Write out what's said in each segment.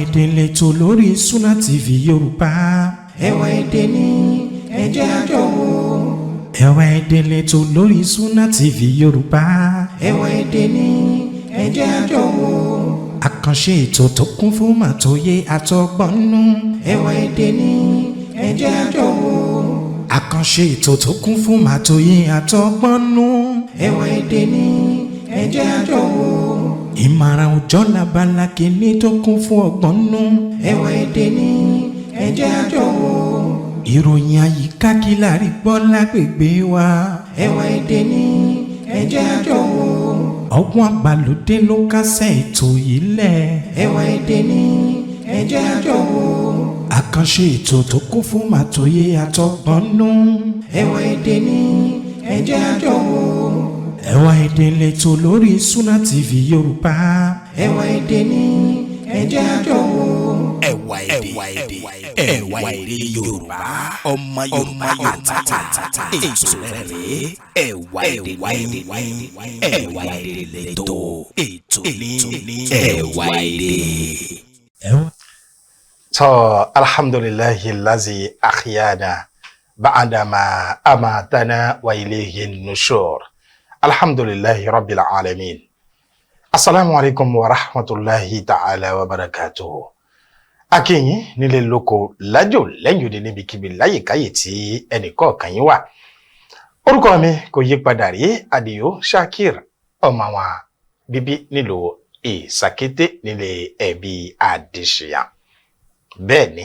Èdè lẹ́tọ̀ lórí Sunna TV Yorùbá. Ẹwà èdè ní, ẹ jẹ́ a jọ wò. Ẹwà èdè lẹ́tọ̀ lórí Sunna TV Yorùbá. Ẹwà èdè ní, ẹ jẹ́ a jọ wò. Àkànṣe ètò tó kún fún màtóyé àtọgbọ́nú. Ẹwà èdè ní, ẹ jẹ́ a jọ wò. Àkànṣe ètò tó kún fún màtóyé àtọgbọ́nú. Ẹwà èdè ní, ẹ jẹ́ a jọ wò. Ìmọ̀ràn òjọ́ labala kìíní tó kún fún ọgbọ́nú. Ẹwà èdè ní, ẹ jẹ́ a jọ wò. Ìròyìn àyíká kí lárí gbọ́ lágbègbè wa. Ẹwà èdè ní, ẹ jẹ́ a jọ wò. Ọgbọ́n àgbàlódé ló kásẹ̀ ètò yìí lẹ̀. Ẹwà èdè ní, ẹ jẹ́ a jọ wò. Àkànṣe ètò tó kún fún màtóyé àtọgbọ́nú. Ẹwà èdè ní, ẹ jẹ́ a jọ wò. Ẹwà èdè lẹ́tọ̀ lórí Sunna TV Yorùbá. Ẹwà èdè ní, ẹ jẹ́ a jọ wò. Ẹwà èdè, ẹwà èdè Yorùbá, ọmọ Yorùbá àtàtà, ètò rẹ̀ rèé. Ẹwà èdè ní, ẹwà èdè lẹ́tọ̀, ètò ní ẹwà èdè. Ẹwà. To alhamdulillahi lazi akhyana ba'dama amatana wa ilayhi nushur. Alhamdulillahi rabbil alamin. Assalamu alaikum wa rahmatullahi ta'ala wa barakatuhu. A kí yín nílé lóko lájò lẹ́yìn odi, níbikíbi láyìíkáyè tí ẹnìkọ̀ọ̀kan yín wà. Orúkọ mi kò yí padà rí, Àdìó Shakir, ọmọ àwọn bíbí nílùú Ìsàkété, nílé ẹbí Adéṣíyàn. Bẹ́ẹ̀ ni,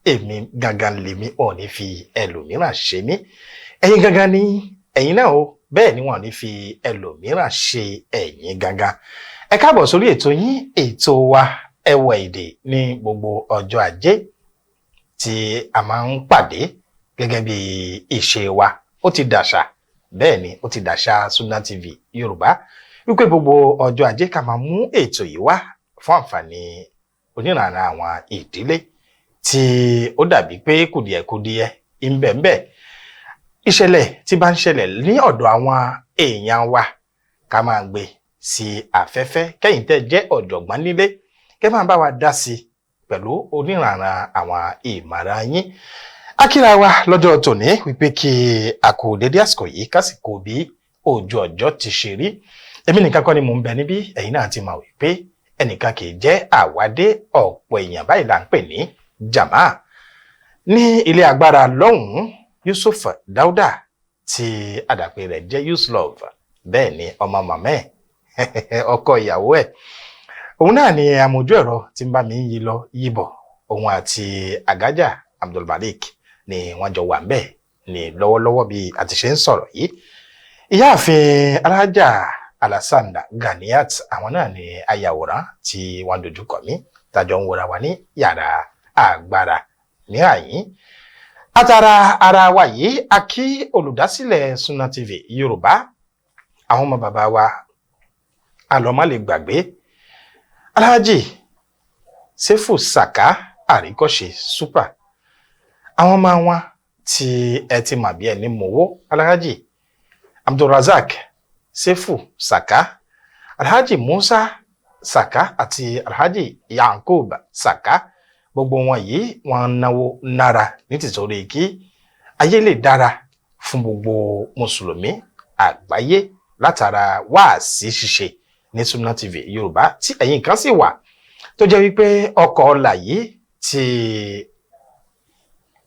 èmi gangan lèmi, ò ní fi ẹlòmíràn ṣe mí. Ẹ̀yin gangan ni ẹ̀yin náà o, bẹ́ẹ̀ ni wọn ò ní fi ẹlòmíràn ṣe ẹ̀yin gangan. Ẹ káàbọ̀ sórí ètò yín, ètò wa, Ẹwà Èdè, ní gbogbo ọjọ́ Ajé tí a máa ń pàdé gẹ́gẹ́ bí ìṣe wa. Ó ti dàṣà, bẹ́ẹ̀ ni, ó ti dàṣà Sunna TV Yorùbá wípé gbogbo ọjọ́ Ajé ká máa mú ètò yìí wá fún àǹfààní onírànà àwọn ìdílé tí ó dàbí pé kùdìẹ̀kudiẹ ńbẹ̀ńbẹ̀, ìṣẹ̀lẹ̀ tí bá ń ṣẹlẹ̀ ní ọ̀dọ̀ àwọn èèyàn wa, ká máa gbé sí afẹ́fẹ́, kẹ́yìn tẹ́ jẹ́ ọ̀jọ̀gbọ́n nílé kẹ́ máa bá wa dá sí pẹ̀lú onírànà àwọn ìmọ̀ràn yín. Akíra wa lọ́jọ́ tòní wípé kí a kú dédé àsìkò yìí, kásìkò bí ojú ọjọ́ ti ṣe rí. Èmi nìkan kọ́ ni mò ń bẹ níbí. Ẹ̀yin náà ti mọ̀ wípé ẹnìkan kì í jẹ́ àwádé, ọ̀pọ̀ èèyàn báyìí là ń pè ní jàmá. Ní ilé agbára lọ́hùn-ún, Yusuf Dauda tí àdàpè rẹ̀ jẹ́ Yuslove, bẹ́ẹ̀ ni, ọmọ màmá ẹ̀, ọkọ ìyàwó ẹ̀, òun náà ni amójú ẹ̀rọ tí ń bá mi ń yí lọ yíbọ̀. Òun àti Agaja Abdulmalik ni wọ́n jọ wà ń bẹ̀ ní lọ́wọ́lọ́wọ́ bí a ti ṣe ń sọ̀rọ̀ yìí. Ìyáàfin Alhaja Alasanda Ganiat, àwọn náà ni ayàwòrán tí wọ́n dojú kọ mí, tàjọ ń wòra wa ní yàrá agbára ní àyín. Atara ara wa yìí, a kí olùdásílẹ̀ Sunna TV Yorùbá, àwọn ọmọ bàbá wa alọ́mọ lè gbàgbé, Alhaji Sefu Saka Àríkọ́ṣe Super, àwọn ọmọ wọn tí ẹ ti mà bí ẹni mọ̀wó, Alhaji Abdulrazak Sefu Saka, Alhaji Musa Saka àti Alhaji Yakub Saka, gbogbo wọn yìí, wọn náwó nára ní tìtorí kí ayé lè dára fún gbogbo mùsùlùmí àgbáyé látara wáàsí ṣíṣe ní Sunna TV Yorùbá, tí ẹ̀yin kan sì wà tó jẹ́ wípé ọkọ̀ ọ̀la yìí tí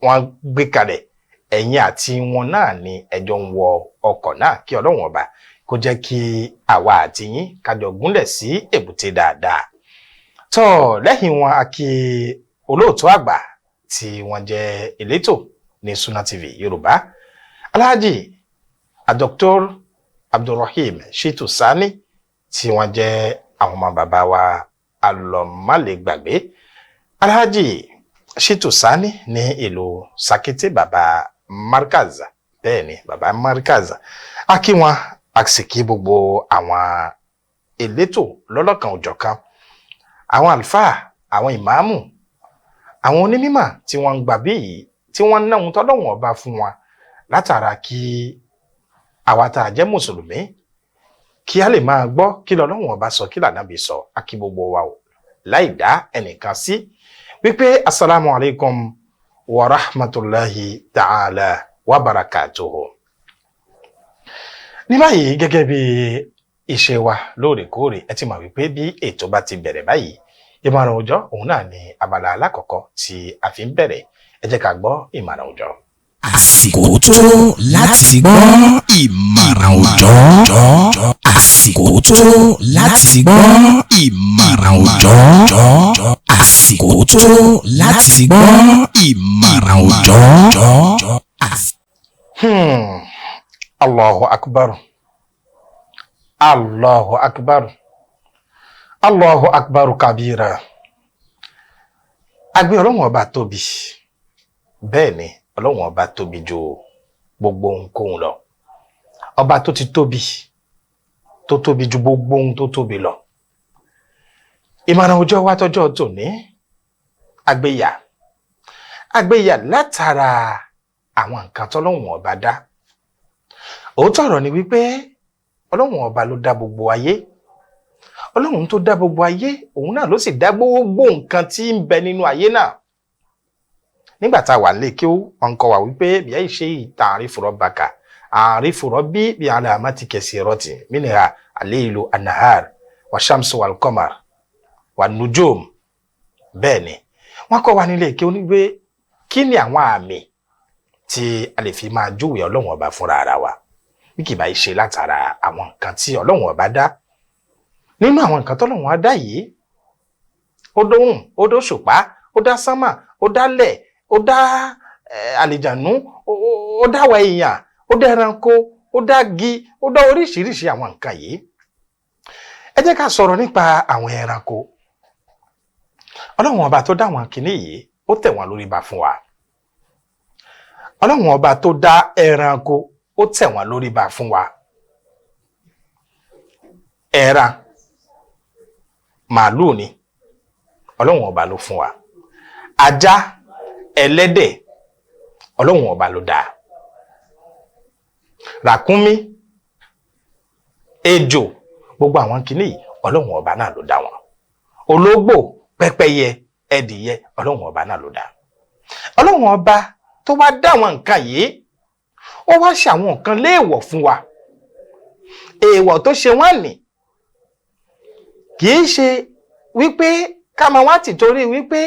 wọ́n gbé kalẹ̀, ẹ̀yin àti wọn náà ni ẹjọ́ ń wọ ọkọ̀ náà. Kí Ọlọ́run Ọba kó jẹ́ kí àwa àti yín kájọ gúnlẹ̀ sí èbúté dáadáa. Tó lẹ́yìn wọn, a kí olóòtú àgbà tí wọ́n jẹ́ elétò ní Sunna TV Yorùbá, Alhaji Dr. Abdulrahim Shitu Sani, tí wọ́n jẹ́ àwọn ọmọ bàbá wa alọ́málẹ̀gbàgbé, Alhaji Shitu Sani ní ìlú Sakete, bàbá Markaz. Bẹ́ẹ̀ ni, bàbá Markaz, a kí wọn, a sì kí gbogbo àwọn elétò lọ́lọ́kan òjọ̀kan, àwọn àlùfáà, àwọn ìmáàmù, àwọn onímọ̀ tí wọ́n ń gbà bí yìí, tí wọ́n ń náwọn tọ́lọ́wọ̀n Ọba fún wọn látara kí àwa tá a jẹ́ mùsùlùmí kí a lè máa gbọ́ kí lọ́lọ́wọ̀n Ọba sọ, kí lànàbí sọ. A kí gbogbo wa o. Láì dá ẹnìkan sí wípé asalaamu alaykum wa rahmatulahi ta'ala wa barakatuhu. Ní báyìí, gẹ́gẹ́ bí ìṣe wa lóòrèkóòrè, ẹ ti mọ̀ wípé bí ètò bá ti bẹ̀rẹ̀ báyìí, ìmọ̀ràn òòjọ́ òun náà ni abala alákọ̀ọ́kọ́ tí a fi ń bẹ̀rẹ̀. Ẹ jẹ́ ká gbọ́ ìmọ̀ràn òòjọ́. Àsìkò tó láti gbọ́ ìmọ̀ràn òòjọ́. Àsìkò tó láti gbọ́ ìmọ̀ràn òòjọ́. Àsìkò tó láti gbọ́ ìmọ̀ràn òòjọ́. Allahu akbar, Allahu akbar, Allahu akbar kabira. Agbé Ọlọ́run Ọba tóbi. Bẹ́ẹ̀ ni, Ọlọ́run Ọba tóbi ju gbogbo ohunkóhun lọ. Ọba tó ti tóbi, tó tóbi ju gbogbo ohun tó tóbi lọ. Ìmọ̀ràn ọjọ́ wa tọjọ́ tòní, àgbéyà àgbéyà látara àwọn nǹkan tọ́lọ́run Ọba dá. Òótọ́ ọ̀rọ̀ ni wípé Ọlọ́run Ọba ló dá gbogbo ayé. Ọlọ́run tó dá gbogbo ayé, òun náà ló sì dá gbogbo nǹkan tí ń bẹ nínú ayé náà. Nígbà tá a wà nílé kí ó wọn kọ́ wa wípé bíyà ìṣe ìtàn àrífùrọ̀ bàkà àrífùrọ̀ bí bí alamati kẹsì rọtì mínira àléìlú anahar wà shamsu wal qamar wà nujum. Bẹ́ẹ̀ ni wọ́n kọ́ wa nílé kí ó ní pé kí ni àwọn àmì tí a lè fi máa júwèé Ọlọ́run Ọba fúnra ara wa, bí kì bá ṣe látara àwọn nǹkan tí Ọlọ́run Ọba dá. Nínú àwọn nǹkan tọ́lọ́run á dá yìí, ó dóhùn, ó dóṣùpá, ó dá sánmà, ó dálẹ̀, ó dá àlìjànú, ó dá wa èèyàn, ó dá ẹranko, ó dá gi, ó dá oríṣiríṣi àwọn nǹkan yìí. Ẹ jẹ́ ká sọ̀rọ̀ nípa àwọn ẹranko. Ọlọ́run Ọba tó dá àwọn kinní yìí, ó tẹ̀ wọ́n lórí ba fún wa. Ọlọ́run Ọba tó dá ẹranko, ó tẹ̀ wọ́n lórí ba fún wa. Ẹran màálù ni Ọlọ́run Ọba ló fún wa. Ajá, ẹlẹ́dẹ̀, Ọlọ́run Ọba ló dá. Ràkúnmí, ejò, gbogbo àwọn kinní yìí, Ọlọ́run Ọba náà ló dá wọn. Ológbò, pẹ́pẹ́yẹ, ẹdìyẹ, Ọlọ́run Ọba náà ló dá. Ọlọ́run Ọba tó wá dá àwọn nǹkan yìí, ó wá ṣe àwọn nǹkan léèwọ̀ fún wa. Èèwọ̀ tó ṣe wọ́n nì kì í ṣe wípé ká máa wá tìtorí wípé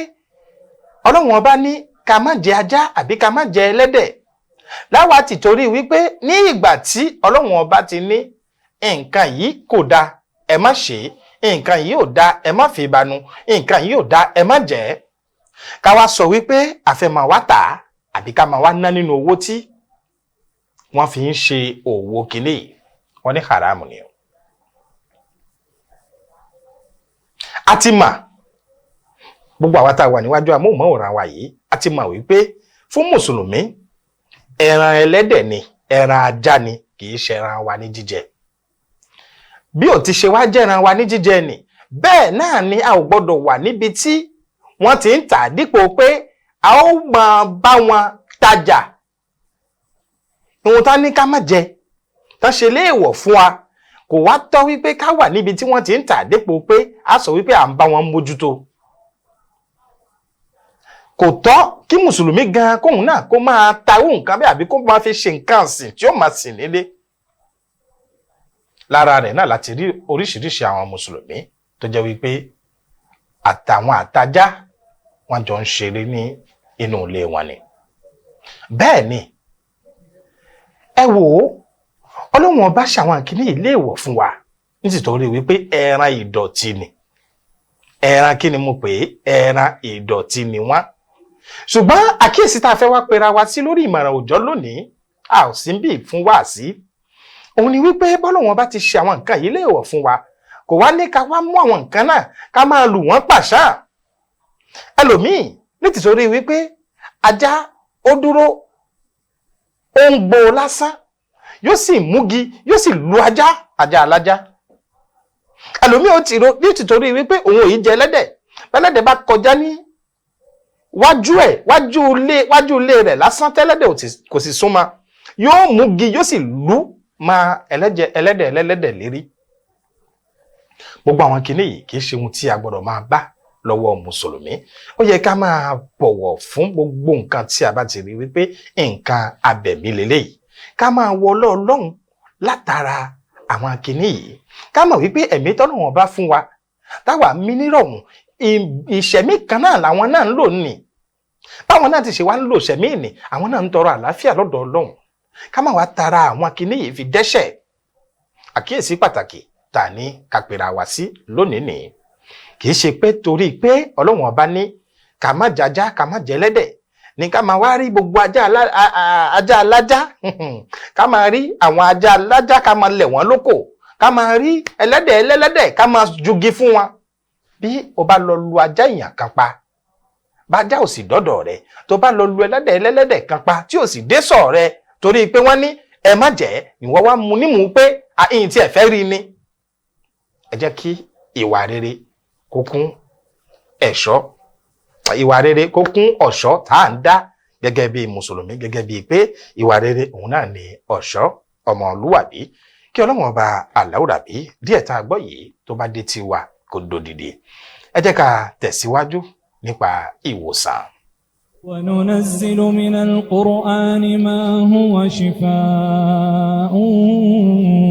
Ọlọ́run Ọba ní ká má jẹ ajá àbí ká má jẹ ẹlẹ́dẹ̀, láwa tìtorí wípé ní ìgbà tí Ọlọ́run Ọba ti ní nǹkan yìí kò dáa, ẹ má ṣe é, nǹkan yìí ò dáa, ẹ má fi banu, nǹkan yìí ò dáa, ẹ má jẹ ẹ́, ká wá sọ wípé àfẹ́ máa wá tà á àbí ká máa wá ná nínú owó tí wọ́n fi ń ṣe òwò kìíní yìí, wọ́n ní haram ni o. A ti mà, gbogbo àwa tá a wà níwájú amóhùnmáwòrán wa yìí, a ti mọ̀ wípé fún mùsùlùmí, ẹran ẹlẹ́dẹ̀ ni, ẹran ajá ni, kì í ṣe ẹran wa ní jíjẹ. Bí ò ti ṣe wá jẹ́ ẹran wa ní jíjẹ ni, bẹ́ẹ̀ náà ni a ò gbọ́dọ̀ wà níbi tí wọ́n ti ń tà dípò pé a ó máa bá wọn tajà. Ohun tá ní ká má jẹ, tán ṣe léèwọ̀ fún wa, kò wá tọ́ wípé ká wà níbi tí wọ́n ti ń tà dípò pé a sọ wípé à ń bá wọn mójútó. Kò tọ́ kí mùsùlùmí gan kóhun náà kó máa ta irú nǹkan bẹ́ẹ̀ àbí kó máa fi ṣe nǹkan sìn tí ó máa sìn nílé. Lára rẹ̀ náà láti rí oríṣiríṣi àwọn mùsùlùmí tó jẹ́ wípé àtàwọn àtajá wọn jọ ń ṣeré ní inú ilé wọn ni. Bẹ́ẹ̀ ni, ẹ wò ó, Ọlọ́run Ọba ṣàwọn àkíní ilé ìwọ̀ fún wa nítorí wípé ẹran ìdọ̀tí ni. Ẹran kí ni mo pè é? Ẹran ìdọ̀tí ni wọ́n. Ṣùgbọ́n àkíyèsí tá a fẹ́ wá pera wa sí lórí ìmọ̀ràn òòjọ́ lónìí, a ò sí bí fún wa sí, òun ni wípé bọ́lọ́run Ọba ti ṣe àwọn nǹkan yìí léèwọ̀ fún wa, kò wá ní ká wá mú àwọn nǹkan náà ká máa lù wọ́n pàṣà. Ẹlòmíì nítorí wípé ajá ó dúró, ó ń gbó lásán, yóò sì múgi, yóò sì lu ajá, ajá alájá. Ẹlòmíì ó ti ro nítorí wípé òun ò yí jẹ ẹlẹ́dẹ̀, ẹlẹ́dẹ̀ bá kọjá ní wájú ẹ̀, wájú ilé rẹ̀ lásán, tẹ́lẹ́dẹ̀ kò sì súnmọ́, yóò múgi, yóò sì lù máa ẹlẹ́dẹ̀ ẹlẹ́dẹ̀ lérí. Gbogbo àwọn kinní yìí kì í ṣe ohun tí a gbọ́dọ̀ máa bá lọ́wọ́ mùsùlùmí. Ó yẹ ká máa bọ̀wọ̀ fún gbogbo nǹkan tí a bá ti rí wípé nǹkan abẹ̀mí leléyìí, ká máa wọ Ọlọ́run látara àwọn kinní yìí, ká mọ̀ wípé ẹ̀mí tọ́lọ́run bá fún wa táwa mí nírọ̀rùn, ìṣẹ̀mí kan náà làwọn náà ń lò ní. Báwọn náà ti ṣe wá ń lò ṣẹ̀mí ìní, àwọn náà ń tọrọ àlàáfíà lọ́dọ̀ Ọlọ́run. Ká má wá tara àwọn kinní yìí fi dẹ́ṣẹ̀. Àkíyèsí pàtàkì tá a ní ká pera wa sí lónìí nìyí. Kì í ṣe pé torí pé Ọlọ́run ọba ní ká má jajá, ká má jẹlẹ́dẹ̀ ní ká máa wá rí gbogbo ajá alájá, ká máa rí àwọn ajá alájá ká máa lẹ̀ wọ́n lóko, ká máa rí ẹlẹ́dẹ̀ ẹlẹ́lẹ́dẹ̀ ká máa jugi fún wọn. Bí o bá lọ lu ajá èèyàn kan pa, bájá ò sì dọ́dọ̀ rẹ, tó bá lọ lu ẹlẹ́dẹ̀ ẹlẹ́lẹ́dẹ̀ kan pa tí ò sì dé sọ̀ rẹ, torí pé wọ́n ní ẹ má jẹ́, ìwọ wá mu nímú pé àyìn tí ẹ fẹ́ rí ni. Ẹ jẹ́ kí ìwà rere kó kún ẹ̀ṣọ́, ìwà rere kó kún ọ̀ṣọ́ tá à ń dá gẹ́gẹ́ bí mùsùlùmí, gẹ́gẹ́ bí pé ìwà rere òun náà ni ọ̀ṣọ́ ọmọlúwàbí. Kí Ọlọ́run ọba àláwùrábí díẹ̀ tá a gbọ́ yìí tó bá dé tiwa kó dòdìdì. Ẹ jẹ́ ká tẹ̀síwájú nípa ìwòsàn. وننزل من القرآن ما هو شفاء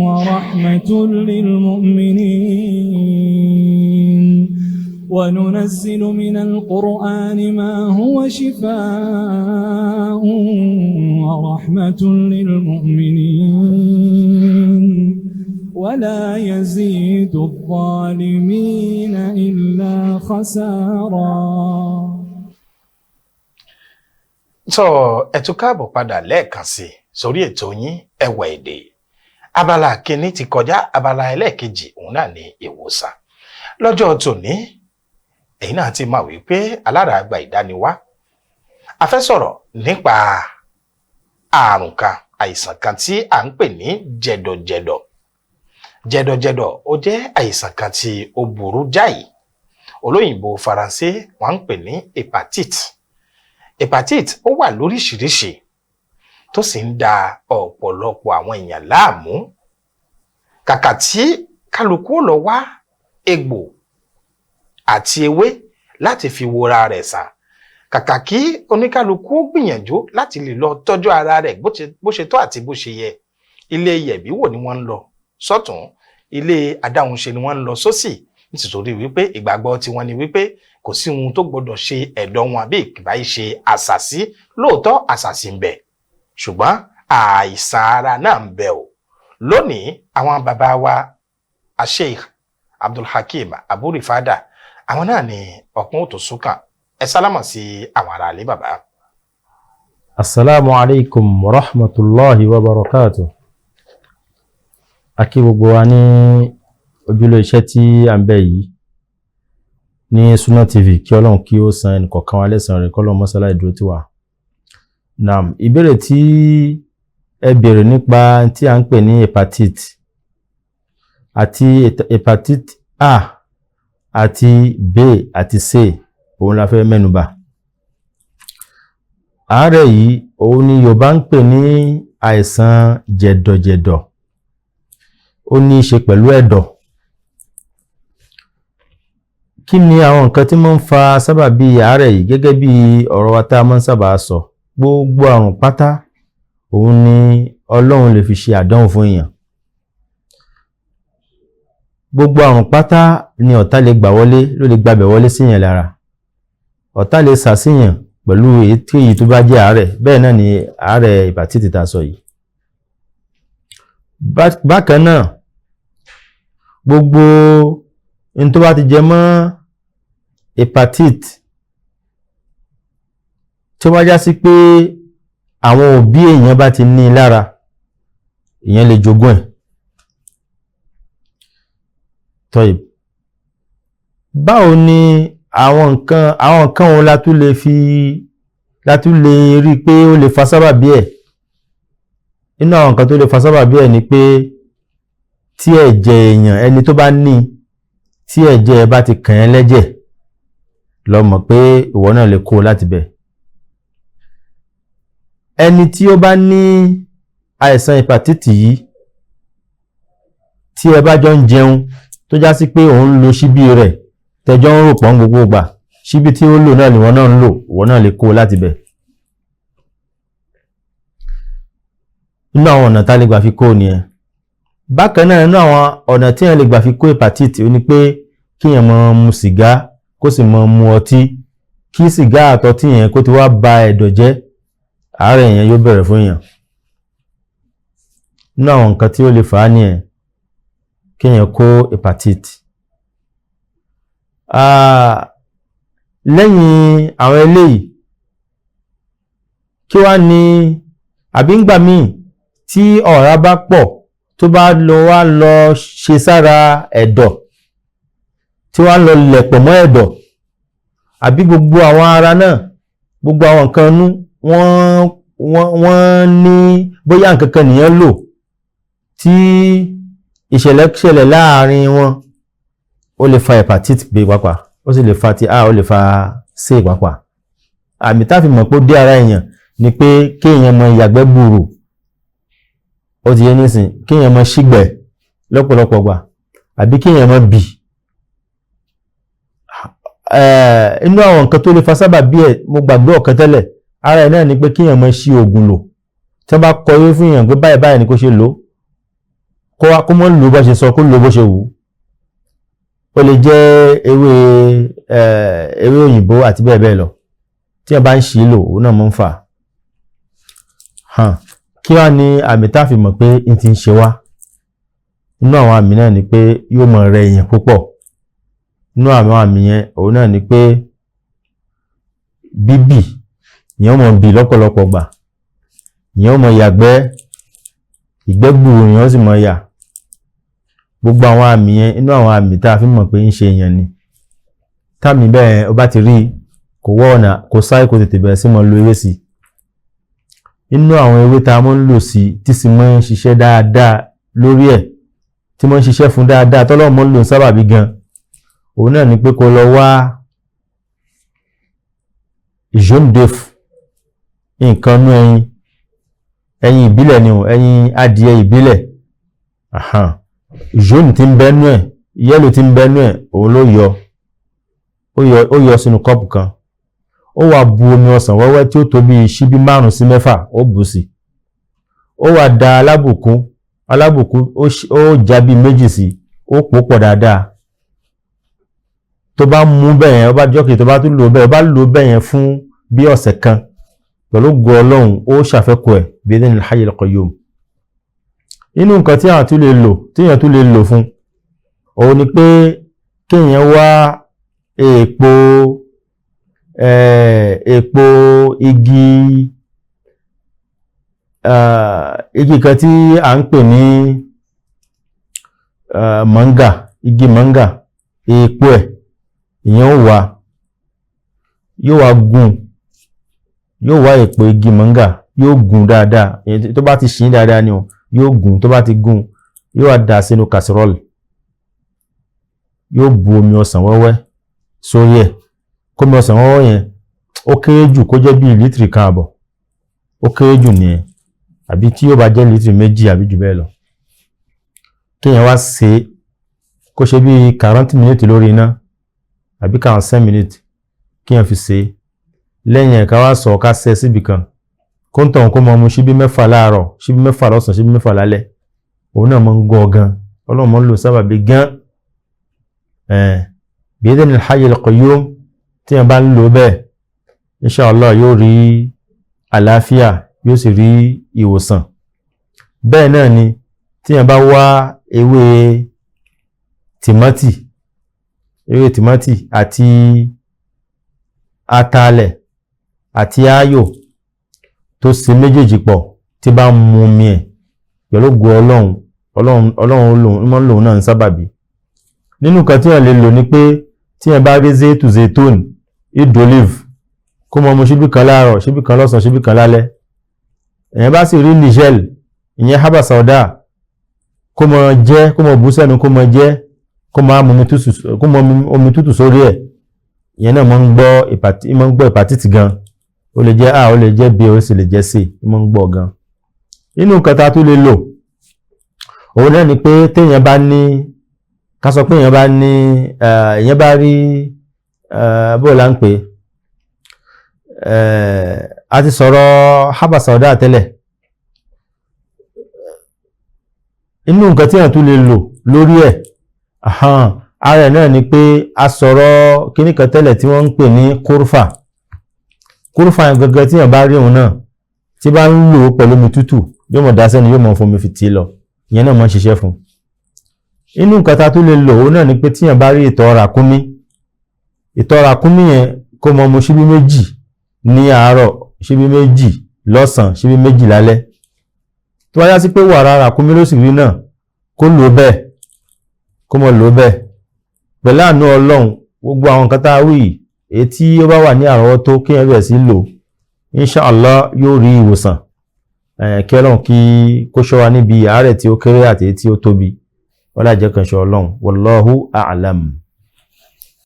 ورحمة للمؤمنين. وننزل من القرآن ما هو شفاء ورحمة للمؤمنين ولا يزيد الظالمين إلا خسارا. Tó ẹ tún káàbọ̀ padà lẹ́ẹ̀kan sí sórí ètò yín Ẹwà Èdè. Abala kínní ti kọjá, abala ẹlẹ́ẹ̀kejì òun náà ni ìwòsàn. Lọ́jọ́ tòní èyí náà ti máa wí pé alárààgbà ìdániwá. A fẹ́ sọ̀rọ̀ nípa àrùn kan, àìsàn kan tí à ń pè ní jẹ̀dọ̀jẹ̀dọ̀. Jẹ̀dọ̀jẹ̀dọ̀ ó jẹ́ àìsàn kan tí ó burú jáì. Olóyìnbó Faransé wọ́n ń pè ní hepatite. Hepatite ó wà lóríṣiríṣi tó sì ń da ọ̀pọ̀lọpọ̀ àwọn èèyàn láàmú. Kàkà tí kálukú ó lọ wá egbò àti ewé láti fi wora rẹ̀ sàn, kàkà kí oníkálukú ó gbìyànjú láti lè lọ tọ́jú ara rẹ̀ bó ṣe tọ́ àti bó ṣe yẹ. Ilé yẹ̀bí wò ni wọ́n ń lọ sọ́tún, ilé adáhunṣe ni wọ́n ń lọ sósì, nítorí wípé ìgbàgbọ́ tiwọn ni wípé kò sí ohun tó gbọdọ̀ ṣe ẹ̀dọ̀ wọn bí ìbá ṣe àṣàsí. Lóòótọ́ àṣàsí ń bẹ, ṣùgbọ́n àìsàn ara náà ń bẹ o. Lónìí àwọn bàbá wa Sheikh Abdulhakeem Abu Rifada, àwọn náà ni ọ̀pọ̀ òtò súnkàn. Ẹ sálámà sí àwọn ará ilé bàbá. Assalamu alaikum wa rahmatulahi wa barakatuh. A kí gbogbo wa ní ojúlé iṣẹ́ tí à ń bẹ̀ yìí ní Sunna TV, kí Ọlọ́run kí ó san ẹnìkọ̀ọ̀kan wa lẹ́san rẹ̀, kọ́lọ́run mọ́sálá ìdúró tí wà. Naam, ìbéèrè tí ẹ béèrè nípa tí à ń pè ní hepatite àti hepatite A àti B àti C, òun la fẹ́ mẹ́nubà. Àárẹ̀ yìí òun ni Yorùbá ń pè ní àìsàn jẹ̀dọ̀jẹ̀dọ̀. Ó ní í ṣe pẹ̀lú ẹ̀dọ̀. Kí ni àwọn nǹkan tí máa ń fa sábàbí àárẹ̀ yìí? Gẹ́gẹ́ bí ọ̀rọ̀ wa tá a máa ń sábà sọ, gbogbo àrùn pátá òun ni Ọlọ́run lè fi ṣe àdánwò fún èèyàn. Gbogbo àrùn pátá ni ọ̀tá lè gbà wọlé, ló lè gbabẹ̀ wọlé síyàn lára. Ọ̀tá lè sàṣìyàn pẹ̀lú èyí tó bá jẹ́ àárẹ̀. Bẹ́ẹ̀ náà ni àárẹ̀ hepatite tá a sọ yìí. Bákan náà, gbogbo n tó bá ti jẹ mọ́ hepatite tí ó bá já sí pé àwọn òbí èèyàn bá ti ní i lára, èèyàn lè jogún ẹ̀. Tọ́yì, báwo ni àwọn nǹkan wo la tún lè rí i pé ó lè fa sábàbí ẹ̀? Nínú àwọn nǹkan tó lè fa sábàbí ẹ̀ ni pé tí ẹ̀jẹ̀ èèyàn, ẹni tó bá ní, tí ẹ̀jẹ̀ ẹ bá ti kàn ẹ́ lẹ́jẹ̀, lọ mọ̀ pé ìwọ náà lè kó o láti bẹ̀. Ẹni tí ó bá ní àìsàn hepatite yìí, tí ẹ bá jọ ń jẹun tó já sí pé òun lo ṣíbí rẹ̀ Tẹjọ́ ń rò pọ̀ ń gbogbo ìgbà, síbi tí ó lò náà ni wọ́n náà ń lò, wọ́n náà lè kó láti bẹ̀. Nínú àwọn ọ̀nà tá a lè gbà fi kó nìyẹn. Bákan náà, nínú àwọn ọ̀nà tí èèyàn lè gbà fi kó hepatitis ó ní pé kí èèyàn máa mu sìgá, kó sì máa mu ọtí, kí sìgá àtọtí yẹn kó ti wá ba ẹ̀dọ̀ jẹ́, àárẹ̀ yẹn yóò bẹ̀rẹ̀ fún èèyàn. Nínú àwọn nǹkan tí ó lè fà á nìyẹn kí èèyàn kó hepatitis. Lẹ́yìn àwọn eléyìí, kí wá ní àbí ńgbà míì tí ọ̀rá bá pọ̀ tó bá lọ wá lọ ṣe sára ẹ̀dọ̀, tí wá lọ lẹ̀pọ̀ mọ́ ẹ̀dọ̀, àbí gbogbo àwọn ara náà, gbogbo àwọn nǹkan inú wọ́n ní bóyá nǹkan kan nìyẹn lò tí ìṣẹ̀lẹ̀ ṣẹlẹ̀ láàrin wọn, ó lè fa hepatitis B pàápàá, ó sì lè fa ti A, ó lè fa C pàápàá. Àmì tá a fi mọ̀ pé ó dé ara èèyàn ni pé kéèyàn mọ ìyàgbẹ́ gbùrù, ó ti yé nísìn, kéèyàn mọ ṣígbẹ̀ lọ́pọ̀lọpọ̀ gbà, àbí kéèyàn mọ bì. Inú àwọn nǹkan tó lè fa sábà bí ẹ̀, mo gbàgbé ọ̀kan tẹ́lẹ̀, ara ẹ̀ náà ni pé kéèyàn mọ ṣí oògùn lò. Tí wọ́n bá kọ ewé fún èèyàn pé báyìí báyìí ni kó ṣe lò ó, kó mọ́ lò bó ṣe sọ, kó lò bó ṣe wù ú. Ó lè jẹ́ ewé òyìnbó àti bẹ́ẹ̀ bẹ́ẹ̀ lọ. Tí wọ́n bá ń ṣì í lò, òun náà máa ń fà á. Kí wá ní àmì tá a fi mọ̀ pé n ti ń ṣe wá? Inú àwọn àmì náà ni pé yóò máa rẹ èèyàn púpọ̀. Inú àwọn àmì yẹn, òun náà ni pé bíbì, èèyàn ó máa bì lọ́pọ̀lọpọ̀ gbà, èèyàn ó máa yàgbẹ́, ìgbẹ́ gbùrù èèyàn ó sì máa yà. Gbogbo àwọn àmì yẹn, inú àwọn àmì tá a fi mọ̀ pé ń ṣe èèyàn ni. Táàmì bẹ́ẹ̀ ó bá ti rí, kò wọ́ ọ̀nà, kò sáré, kò tètè bẹ̀rẹ̀ sí máa lo ewé sí i. Inú àwọn ewé tá a máa ń lò sí tí sì máa ń ṣiṣẹ́ dáadáa lórí ẹ̀, tí máa ń ṣiṣẹ́ fún dáadáa, tọ́lọ́run máa ń lò ń sábàbí gan, òun náà ni pé kó lọ wá jaune d'œuf, nǹkan inú ẹyin, ẹyin ìbílẹ̀ ni o, ẹyin adìẹ ìbílẹ̀. Jaune tí ń bẹ́nu ẹ̀, yellow tí ń bẹ́nu ẹ̀, òun ló yọ, ó yọ sínú kọ́ọ̀pù kan. Ó wá bu omi ọsàn wẹ́wẹ́ tí ó tó bí ṣíbí 5 sí 6, ó bù sí. Ó wá da alábùkún, ó já bí 2 sí, ó pò pọ̀ dáadáa. Tó bá mú bẹ́ẹ̀ yẹn, ó bá jọ́kì, tó bá tún lò bẹ́ẹ̀, ó bá lò bẹ́ẹ̀ yẹn fún bí ọ̀sẹ̀ kan, pẹ̀lú ògo Ọlọ́run, ó ṣàfẹ́kù ẹ̀ bí idhnil hayyil qayyum. Inú nǹkan tí àwọn tún lè lò, tí èèyàn tún lè lò fún, òun ni pé kéèyàn wá èpo igi, igi kan tí à ń pè ní mọ̀ngà, igi mọ̀ngà, èpo ẹ̀ èèyàn ó wá, yóò wá gún, yóò wá èpo igi mọ̀ngà, yóò gún dáadáa. Tó bá ti ṣìn dáadáa ni o, yóò gún. Tó bá ti gún, yóò wá dà sínú casserole, yóò bu omi ọsàn wẹ́wẹ́ sórí ẹ̀. Kómi ọsàn wẹ́wẹ́ yẹn ó kéré jù kó jẹ́ bí lítìrì 1.5, ó kéré jù nìyẹn, àbí tí yóò bá jẹ́ lítìrì 2 àbí jù bẹ́ẹ̀ lọ. Kéèyàn wá ṣe kó ṣe bí 40 minutes lórí iná àbí 45 minutes kéèyàn fi ṣe. Lẹ́yìn ẹ̀ ká wá sọ ká ṣe síbi kan, kó ń tọ̀hún kó máa mu ṣíbí 6 láàárọ̀, ṣíbí 6 lọ́sàn-án, ṣíbí 6 lálẹ́. Òun náà máa ń gọ́ gan, Ọlọ́run máa ń lò sábàbí gan. Bi idhnil hayyil qayyum, tí èèyàn bá ń lò bẹ́ẹ̀, inshallah yóò rí àlàáfíà, yóò sì rí ìwòsàn. Bẹ́ẹ̀ náà ni tí èèyàn bá wá ewé tìmátì, ewé tìmátì àti atalẹ̀ àti áyò tó ṣe méjèèjì pọ̀, tí bá ń mu omi ẹ̀ pẹ̀lú ògo Ọlọ́run, Ọlọ́run máa ń lòun náà ń sábàbí. Nínú nǹkan tí èèyàn lè lò ni pé tí èèyàn bá rí zétù zétón, ìdò olive, kó máa mu ṣíbí kan láàárọ̀, ṣíbí kan lọ́sàn-án, ṣíbí kan lálẹ́. Èèyàn bá sì rí nigel, ìyẹn haba sauda, kó máa jẹ, kó máa bù sẹ́nu, kó máa jẹ, kó máa mu omi tútù sórí ẹ̀. Ìyẹn náà máa ń gbọ́ hepatitis gan. Ó lè jẹ́ A, ó lè jẹ́ B, ó sì lè jẹ́ C, ó máa ń gbọ́ gan. Nínú nǹkan tá a tún lè lò, òun náà ni pé téèyàn bá ní Ká sọ pé èèyàn bá ní èèyàn bá rí bó la ń pè é, a ti sọ̀rọ̀ haba sauda tẹ́lẹ̀. Inú nǹkan tí èèyàn tún lè lò lórí ẹ̀, ara ẹ̀ náà ni pé a sọ̀rọ̀ kíní kan tẹ́lẹ̀ tí wọ́n ń pè ní kúrúfà. Kúrúfà yẹn gangan tí èèyàn bá rí òun náà tí bá ń lò ó pẹ̀lú omi tútù, yóò mọ̀ dá sẹ́ni, yóò mọ̀ fomi fi tì í lọ, ìyẹn náà mọ̀ ń ṣiṣẹ́ fún un. Inú nǹkan tá a tún lè lò ó náà ni pé tíyàn bá rí ìtọ̀ ràkúnmí, ìtọ̀ ràkúnmí yẹn kó mọ mu ṣíbí 2 ní àárọ̀, ṣíbí 2 lọ́sàn-án, ṣíbí 2 lálẹ́. Tó bá yá sí pé wàrà ràkúnmí ló sì rí náà, kó lò ó bẹ́ẹ̀, kó mọ lò ó bẹ́ẹ̀. Pẹ̀lú àánú Ọlọ́run, gbogbo àwọn nǹkan tá a wí yìí, èyí tí ó bá wà ní àrọ́wọ́tó kéèyàn bẹ̀rẹ̀ sí lò, inshallah yóò rí ìwòsàn. Kí Ọlọ́run kí kó ṣọ́ wa níbi àárẹ̀ tí ó kéré àti èyí tí ó tóbi. Wala jẹ́ kan ṣe Ọlọ́run. Wallahu a'lam.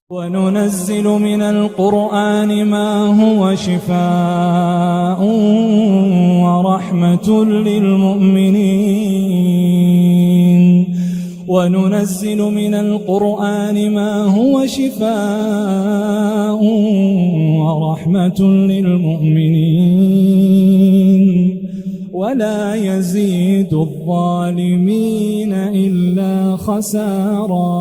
وننزل من القرآن ما هو شفاء ورحمة للمؤمنين. وننزل من القرآن ما هو شفاء ورحمة للمؤمنين ولا يزيد الظالمين إلا خسارا.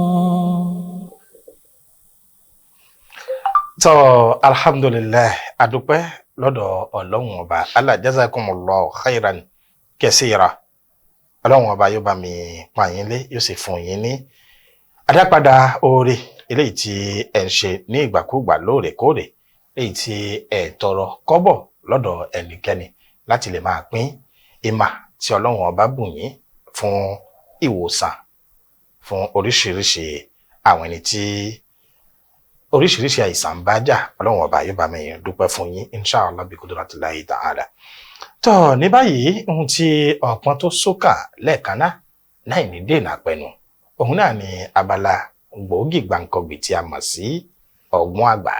Tọ́, alhamdulillah, adúpẹ́ lọ́dọ̀ Ọlọ́run ọba. Allah jazakumullahu khairan kaseera. Ọlọ́run ọba yóò bá mi pa yín lé, yóò sì fún yín ní adápadà oore eléyìí tí ẹ̀ ń ṣe ní ìgbàkúùgbà lóòrèkóòrè, léyìí tí ẹ̀ tọrọ kọ́bọ̀ lọ́dọ̀ ẹnikẹ́ni láti lè máa pín ìmà tí Ọlọ́run ọba bùn yín fún ìwòsàn fún oríṣiríṣi àwọn ẹni tí oríṣiríṣi àìsàn ń bá jà. Ọlọ́run ọba yóò bá mi dúpẹ́ fún yín inshallah bi kudratillahi ta'ala. Tó ní báyìí, ohun tí ọ̀pọ̀n tó sókà lẹ́ẹ̀kan náà láì ní dènà pẹ̀lú òun náà ni abala gbòógì gbàǹkangbì tí a mọ̀ sí ọgbọ́n àgbà.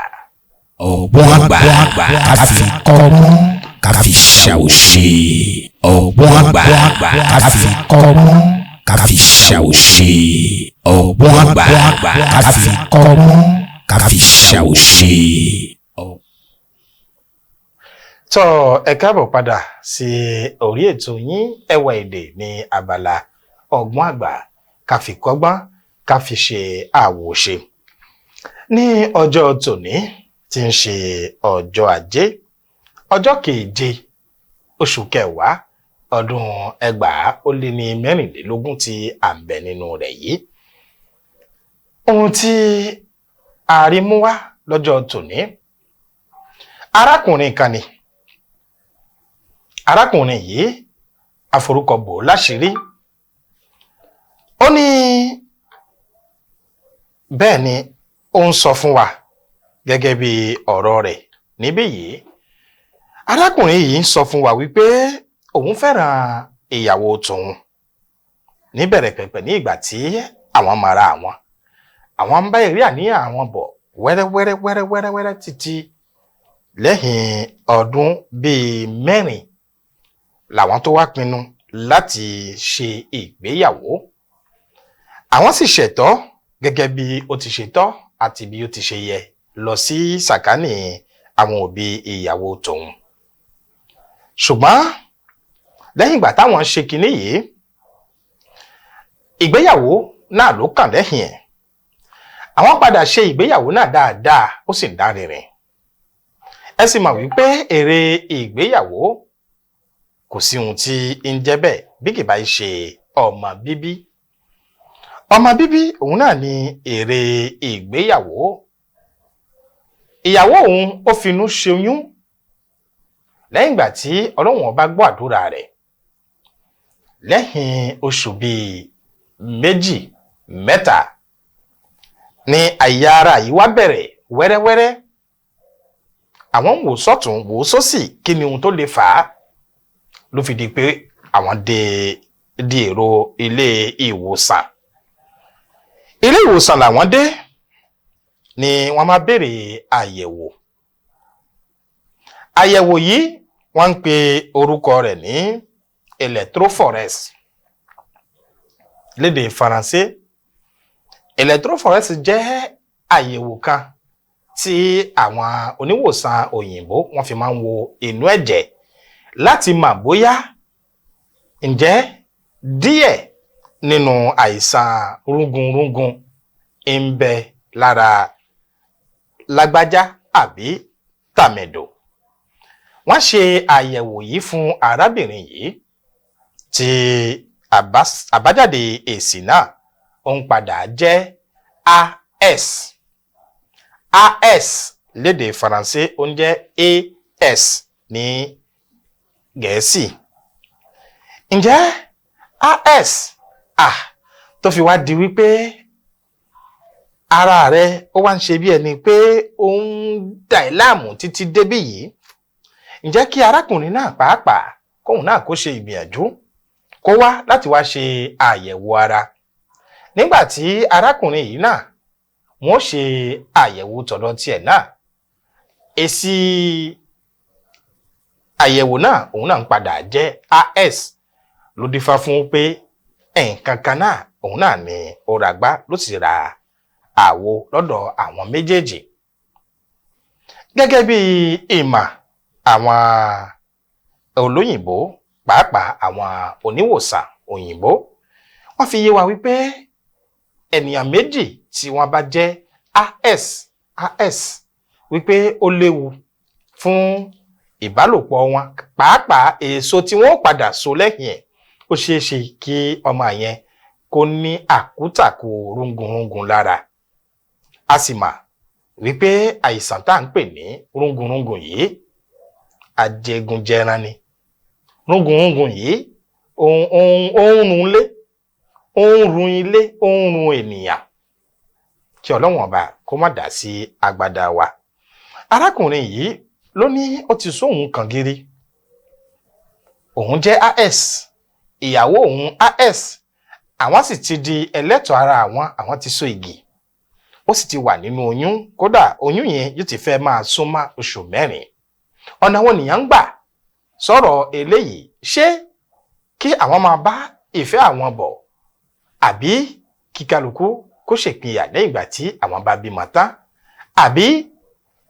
Ọgbọ́n àgbà ká fi kọ́gbọ́n ká fi ṣàwòṣe. Ọgbọ́n àgbà ká fi kọ́gbọ́n ká fi ṣàwòṣe. Ọgbọ́n àgbà ká fi kọ́gbọ́n ká fi ṣàwòṣe. Tó, ẹ káàbọ̀ padà sí orí ètò yín Ẹwà Èdè ní abala ọgbọ́n àgbà ká fi kọ́gbọ́n ká fi ṣe àwòṣe. Ní ọjọ́ tòní tí ń ṣe ọjọ́ ajé, ọjọ́ keje oṣù kẹwàá ọdún 2024 tí à ń bẹ nínú rẹ̀ yìí, ohun tí a rí mú wá lọ́jọ́ tòní, arákùnrin kan ni. Arákùnrin yìí àforúkọbò láṣìírí. Ó ní bẹ́ẹ̀ ni ó ń sọ fún wa gẹ́gẹ́ bí ọ̀rọ̀ rẹ̀ níbí yìí. Arákùnrin yìí ń sọ fún wa wípé òun fẹ́ràn ìyàwó tòun níbẹ̀rẹ̀ pẹ̀pẹ̀ ní ìgbà tí àwọn mara àwọn. Àwọn ń bá eré àníyàn àwọn bọ̀ wẹ́rẹ́wẹ́rẹ́ wẹ́rẹ́wẹ́rẹ́ títí lẹ́yìn ọdún bíi 4 làwọn tó wá pinnu láti ṣe ìgbéyàwó. Àwọn sì ṣẹ̀tọ́ gẹ́gẹ́ bí ó ti ṣe tọ́ àti bí ó ti ṣe yẹ lọ sí sàkání àwọn òbí ìyàwó tòun. Ṣùgbọ́n lẹ́yìn ìgbà táwọn ṣe kinní yìí, ìgbéyàwó náà ló kàn lẹ́yìn ẹ̀. Àwọn padà ṣe ìgbéyàwó náà dáadáa, ó sì ń dárinrin. Ẹ sì mọ̀ wípé èrè ìgbéyàwó kò sí ohun tí ń jẹ́ bẹ́ẹ̀ bí kì bá ṣe ọmọ bíbí. Ọmọ bíbí òun náà ni èrè ìgbéyàwó. Ìyàwó òun ó finú ṣoyún lẹ́yìn ìgbà tí Ọlọ́run ọba gbọ́ àdúrà rẹ̀. Lẹ́yìn oṣù bíi 2 mẹ́ta ni àyà ara yìí wá bẹ̀rẹ̀ wẹ́rẹ́wẹ́rẹ́. Àwọn ń wò sọ́tún wò sósì, kí ni ohun tó lè fà á ló fi di pé àwọn dé di èrò ilé ìwòsàn. Ilé ìwòsàn làwọn dé ni wọ́n máa béèrè àyẹ̀wò. Àyẹ̀wò yìí wọ́n ń pe orúkọ rẹ̀ ní electrophorèse lédè Faransé. Electrophoresis jẹ́ àyẹ̀wò kan tí àwọn oníwòsàn òyìnbó wọ́n fi máa ń wo inú ẹ̀jẹ̀ láti mọ̀ bóyá ǹjẹ́ díẹ̀ nínú àìsàn rúngunrúngun ń bẹ lára lágbájá àbí tàmẹ̀dò. Wọ́n ṣe àyẹ̀wò yìí fún arábìnrin yìí tí àbájáde èsì náà ó ń padà jẹ́ AS. AS lédè Faransé, ó ń jẹ́ AS ní Gẹ̀ẹ́sì. Ǹjẹ́ AS tó fi wá di wípé ara rẹ ó wá ń ṣe bí ẹni pé ó ń dà ẹ́ láàmú títí débí yìí, ǹjẹ́ kí arákùnrin náà pàápàá kóun náà kó ṣe ìgbìyànjú kó wá láti wá ṣe àyẹ̀wò ara? Nígbà tí arákùnrin yìí náà wọ́n ṣe àyẹ̀wò tọ̀dọ̀ tiẹ̀ náà, èsì àyẹ̀wò náà òun náà ń padà jẹ́ AS, ló dífá fún pé nǹkan kan náà òun náà ni ó ra gbá ló sì ra àwo lọ́dọ̀ àwọn méjèèjì. Gẹ́gẹ́ bí ìmọ̀ àwọn olóyìnbó, pàápàá àwọn oníwòsàn òyìnbó, wọ́n fi yé wa wípé ènìyàn méjì tí wọ́n bá jẹ́ AS AS, wípé ó léwu fún ìbálòpọ̀ wọn, pàápàá èso tí wọ́n padà so lẹ́yìn ẹ̀, ó ṣeé ṣe kí ọmọ yẹn kó ní àkútàkù rungunrungun lára. A sì mà wípé àìsàn tá à ń pè ní rungunrungun yìí, ajẹgunjẹran ni. Rungunrungun yìí ó ń run ilé, ó ń run ilé, ó ń run ènìyàn. Kí Ọlọ́run ọba kó má dà sí agbada wa. Arákùnrin yìí ló ní ó ti sóhun kàngiri, òun jẹ́ AS, ìyàwó òun AS, àwọn sì ti di ẹlẹ́tọ̀ọ́ ara àwọn, àwọn ti so igi, ó sì ti wà nínú oyún, kódà oyún yẹn yóò ti fẹ́ máa súnmọ́ oṣù 4. Ọ̀nà wo nìyẹn ń gbà sọ̀rọ̀ eléyìí? Ṣé kí àwọn máa bá ìfẹ́ àwọn bọ̀, àbí kí kálukú kó ṣèpínyà lẹ́yìn ìgbà tí àwọn bá bímọ tán, àbí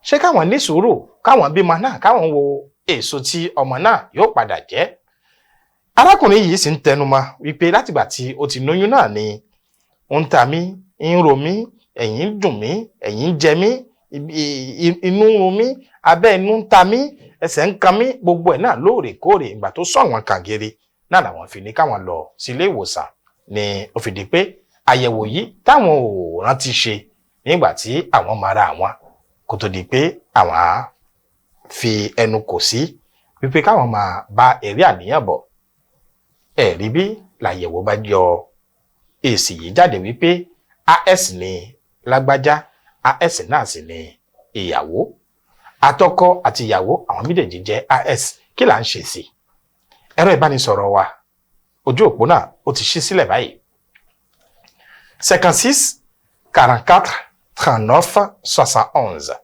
ṣé káwọn ní sùúrù káwọn bímọ náà káwọn wo èso tí ọmọ náà yóò padà jẹ́? Arákùnrin yìí sì ń tẹnumọ́ wípé látìgbà tí ó ti lóyún náà ni ó ń ta mí, ń ro mí, ẹ̀yìn ń dùn mí, ẹ̀yìn ń jẹ mí, inú ń run mí, abẹ́ inú ń ta mí, ẹsẹ̀ ń kan mí, gbogbo ẹ̀ náà lóòrèkóòrè. Ìgbà tó sọ àwọn kàngiri náà làwọn fi ní káwọn lọ sílé ìwòsàn, ni ó fi di pé àyẹ̀wò yìí táwọn ò rántí ṣe nígbà tí àwọn mara àwọn, kó tó di pé àwọn fi ẹnu kò sí wípé káwọn máa bá eré àníyàn bọ̀. Ẹ̀rí bí làyẹ̀wò bá yọ èsì yìí jáde wípé AS ni lágbájá, AS náà sì ni ìyàwó. Àtọkọ àti ìyàwó àwọn méjèèjì jẹ́ AS. Kí là ń ṣe sí? Ẹ̀rọ ìbánisọ̀rọ̀ wa, ojú òpó náà ó ti ṣí sílẹ̀ báyìí: 56 44 39 71,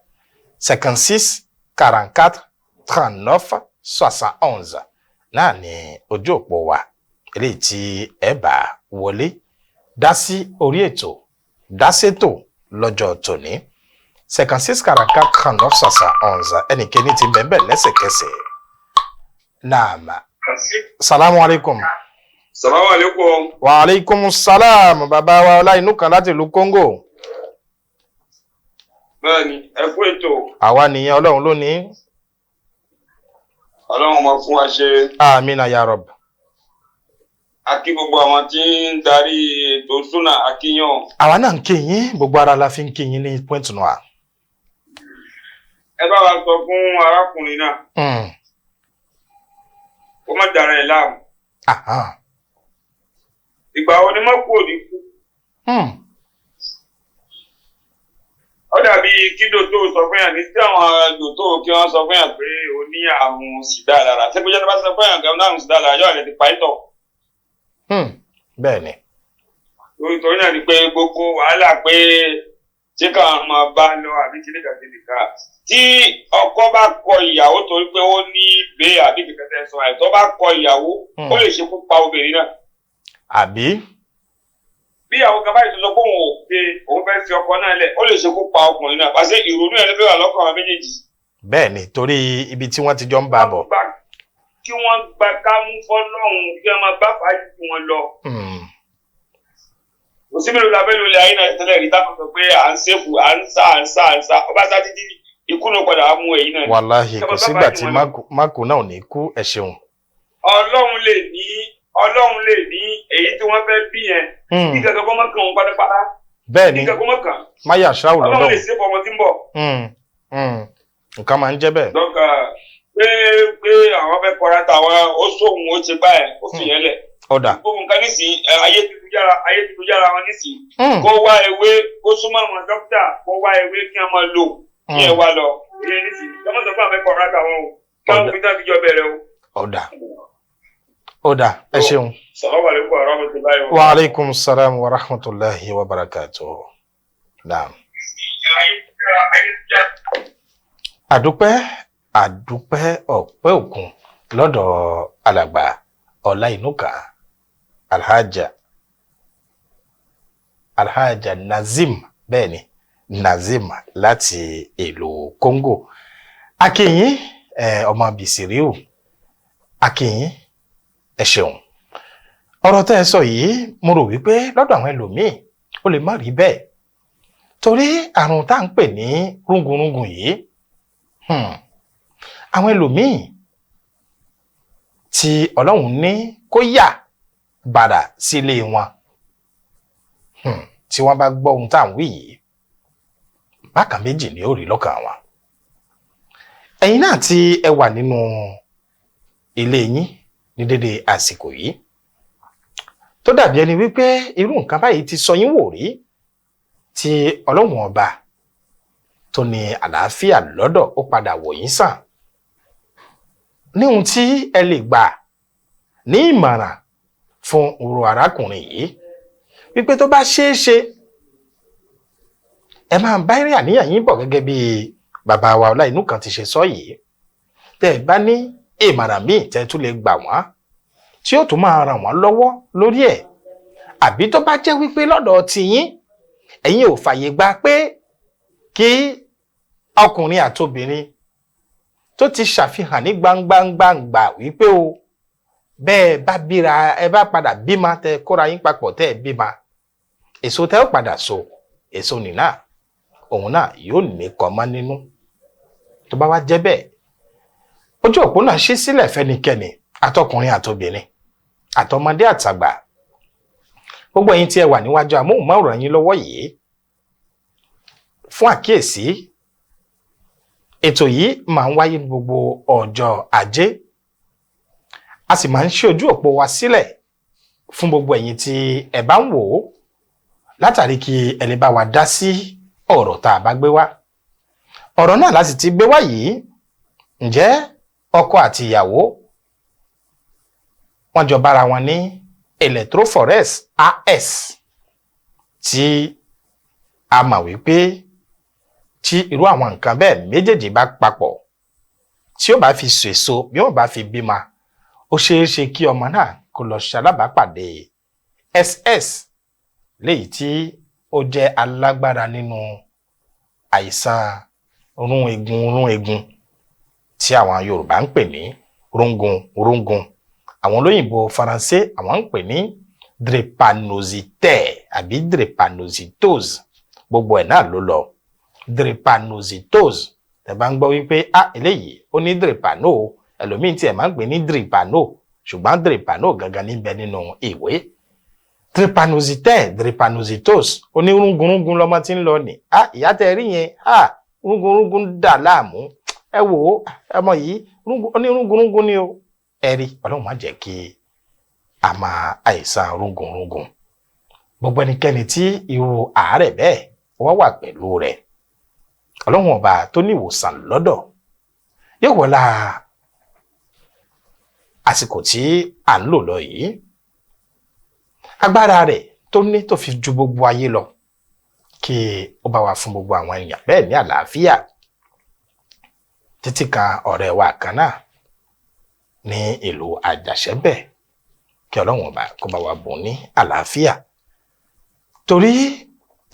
56 44 39 71 náà ni ojú òpó wa eléyìí tí ẹ bá wọlé dá sí orí ètò, dá sétò lọ́jọ́ tòní. 56 44 39 71. Ẹnìkejì ti bẹ́ẹ̀ lẹ́sẹ̀kẹsẹ̀. Naam, salamu alaykum. Salamu alaikum. Wa alaikum salam. Bàbá wa ọlá inú kan láti ìlú Congo. Bẹ́ẹ̀ni, ẹ kú ètò. Àwa nìyẹn, Ọlọ́run ló ní. Ọlọ́run máa fún wa ṣe. Amina ya Rabb. A kí gbogbo àwọn tí ń darí ètò súnà, akíyàn. Àwa náà ń kí yín, gbogbo ara la fi ń kí yín ní Pointe Noire. Ẹ bá wa sọ fún arákùnrin náà. Kó má dara ẹ̀ láàmú. Ìgbà wo ni mọ́kù ò ní kú? Ó dàbí kí dòtó sọ fún yàn ní sí àwọn dòtó kí wọ́n sọ fún yàn pé o ní àrùn sìdá lára. Ṣé bóyá tó bá sọ fún yàn gan àrùn sìdá lára yóò lè ti pa ìtọ̀? Bẹ́ẹ̀ ni. Torí náà ni pé gbogbo wàhálà pé ṣé káwọn máa bá lọ àbí kìnìkà kìnìkà. Tí ọkọ bá kọ ìyàwó torí pé ó ní bẹ́ẹ̀ àbí kìkẹ́ tẹ́ sọ àìtọ́ bá kọ ìyàwó, ó lè ṣekú pa obìnrin náà. Àbí? Bí àwọn kan báyìí tó sọ pé òun ò pé òun fẹ́ fi ọkọ náà lẹ̀, ó lè ṣekú pa ọkùnrin náà, pàṣẹ ìrònú ẹ̀ ló fẹ́ wà lọ́kàn àwọn méjèèjì. Bẹ́ẹ̀ ni, torí ibi tí wọ́n ti jọ ń bá a bọ̀. Kí wọ́n gba kámú fọlọ́run, kí wọ́n máa bá fàájì tí wọ́n lọ. Kò sí mélòó la fẹ́ lólè ayé náà tẹ́lẹ̀ rí táwọn sọ pé à ń sèfù, à ń sá, à ń sá, à ń sá, ọba sá títí ikú ló padà wá mú èyí náà. Wàláhì, kò sígbà tí mákù náà ò ní kú. Ẹ ṣeun. Ọlọ́run lè ní èyí tí wọ́n fẹ́ bí yẹn, kí kankan kọ́ mọ́ kàn wọ́n pátápátá. Bẹ́ẹ̀ ni. Kí kankan mọ́ kàn. Máyà ṣáwù lọ́dọ̀. Ọlọ́run lè ṣe fọmọ tí ń bọ̀. Nǹkan máa ń jẹ́ bẹ́ẹ̀. Donc pé àwọn fẹ́ kọ́ra tàwọn, ó sóhun ó ṣe báyẹn, ó fi yẹn lẹ̀. Ọ̀dà. Gbogbo nǹkan nísìnyí, ayé tuntun yára wọn nísìnyí. Kó wá ewé, kó súnmọ́ àwọn dókítà, kó wá ewé kí wọ́n máa lò kí ẹ wá lọ. Ìyẹn nísìnyí, kí wọ́n sọ fún àwọn fẹ́ kọ́ra tàwọn o, kí wọ́n fi tán fi jọ bẹ̀rẹ̀ o. Ọ̀dà, ẹ ṣeun. Salamu alaikum wa rahmatulahi wa aleykum salaam wa rahmatulahi wa barakatuh. Naam. Àdúpẹ́, àdúpẹ́, ọ̀pẹ́ òkun lọ́dọ̀ alàgbà Ọláìnúkà Alhaja Nazim, bẹ́ẹ̀ ni, Nazim láti ìlú Congo. Akínyìn, ọmọ Bisiriu, akínyìn, ẹ ṣeun. Ọ̀rọ̀ tẹ́ ẹ sọ yìí, mo rò wípé lọ́dọ̀ àwọn ẹlòmíì ó lè má rí bẹ́ẹ̀, torí àrùn tá à ń pè ní rúngunrúngun yìí, àwọn ẹlòmíì tí Ọlọ́run ní kó yà bàrà sílé wọn, tí wọ́n bá gbọ́ ohun tá à ń wí yìí, bákan méjì ni ó rí lọ́kàn wọn. Ẹ̀yin náà tí ẹ wà nínú ilé yín ní dédé àsìkò yìí, tó dàbí ẹni wípé irú nǹkan báyìí ti sọ yín wò rí, tí Ọlọ́run ọba tó ní àlàáfíà lọ́dọ̀ ó padà wò yín sàn, ní ohun tí ẹ lè gbà ní ìmọ̀ràn fún òru arákùnrin yìí wípé tó bá ṣeé ṣe, ẹ máa bá ìrìn àníyàn yín bọ̀ gẹ́gẹ́ bí bàbá wa Ọláìnú kan ti ṣe sọ yìí. Tẹ́ ẹ bá ní ìmọ̀ràn míì tẹ́ ẹ tún lè gbà wọ́n tí ó tún máa ràn wọ́n lọ́wọ́ lórí ẹ̀, àbí tó bá jẹ́ wípé lọ́dọ̀ tiyín ẹ̀yin ò fàyè gba pé kí ọkùnrin àtobìnrin tó ti ṣàfihàn ní gbangbangbangba wípé o bẹ́ẹ̀ bá bíra, ẹ bá padà bímọ, tẹ kóra yín papọ̀, tẹ́ ẹ bímọ, èso tẹ́ ó padà so, èso nìna òun náà yóò ní kọ́mọ́ nínú. Tó bá wá jẹ́ bẹ́ẹ̀, ojú òpó náà ṣí sílẹ̀ fẹ́nikẹ́ni, àtọkùnrin àtobìnrin, àtọmọdé àtàgbà, gbogbo ẹ̀yin tí ẹ wà níwájú amóhùnmáwòrán yín lọ́wọ́ yìí fún àkíyèsí. Ètò yìí máa ń wáyé ní gbogbo ọjọ́ Ajé, a sì máa ń ṣí ojú òpó wa sílẹ̀ fún gbogbo ẹ̀yin tí ẹ bá ń wò ó, látàrí kí ẹ lè bá wa dá sí ọ̀rọ̀ tá a bá gbé wá. Ọ̀rọ̀ náà láti ti gbé wá yìí: ǹjẹ́ ọkọ àti ìyàwó wọ́n jọ bára wọn ní electrophores AS, tí a mọ̀ wípé tí irú àwọn nǹkan bẹ́ẹ̀ méjèèjì bá papọ̀, tí ó bá fi sèso, bí wọ́n bá fi bímọ, ó ṣeé ṣe kí ọmọ náà kó lọ ṣalábàápàdé SS, léyìí tí ó jẹ́ alágbára nínú àìsàn rún egun rún egun tí àwọn Yorùbá ń pè ní rúngun rúngun, àwọn olóyìnbó Faransé àwọn ń pè ní drépanocytaire àbí drépanocytose. Gbogbo ẹ̀ náà ló lọ. Drépanocytose, tẹ́ bá ń gbọ́ wípé a eléyìí ó ní drépano, ẹlòmíín tí ẹ̀ máa ń pè ní drépano, ṣùgbọ́n drépano gangan níbẹ̀ nínú ìwé. Drépanocytaire, drépanocytose, ó ní rúngunrúngun lọmọ tí ń lọ nì. A ìyá tẹ rí yẹn, a rúngunrúngun dà láàmú, ẹ wò ó, ọmọ yìí ó ní rúngunrúngun ni o. Ẹ rí, Ọlọ́run má jẹ́ kí a máa àìsàn rúngunrúngun. Gbogbo ẹnikẹ́ni tí irú àárẹ̀ bẹ́ẹ̀ wọ́n wà pẹ̀lú rẹ̀, Ọlọ́run ọba tó ní ìwòsàn lọ́dọ̀ yóò wọlá àsìkò tí à ń lò lọ yìí, agbára rẹ̀ tó ní tó fi ju gbogbo ayé lọ, kí ó bá wa fún gbogbo àwọn èèyàn bẹ́ẹ̀ ní àlàáfíà, títí kan ọ̀rẹ́ wa kan náà ní ìlú Àjàṣẹ́bẹ̀, kí Ọlọ́run ọba kó bá wa bùn ní àlàáfíà. Torí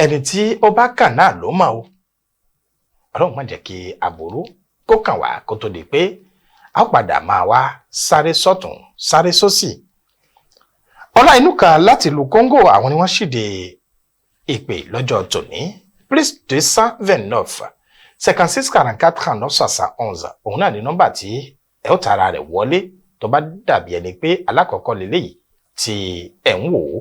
ẹni tí ó bá kàn náà ló mọ̀ o. Ọlọ́run má jẹ́ kí aburú kó kàn wá kó tó di pé a ó padà máa wá sáré sọ́tún sáré sósì. Ọlá inú kan láti ìlú Kóńgò, àwọn ni wọ́n ṣìde ìpè lọ́jọ́ tòní, +229 56 44 39 71. Òun náà ní nọ́mbà tí ẹ ó tara rẹ̀ wọlé tó bá dàbí ẹni pé alákọ̀ọ́kọ́ lélẹ́yìí tí ẹ̀ ń wò ó.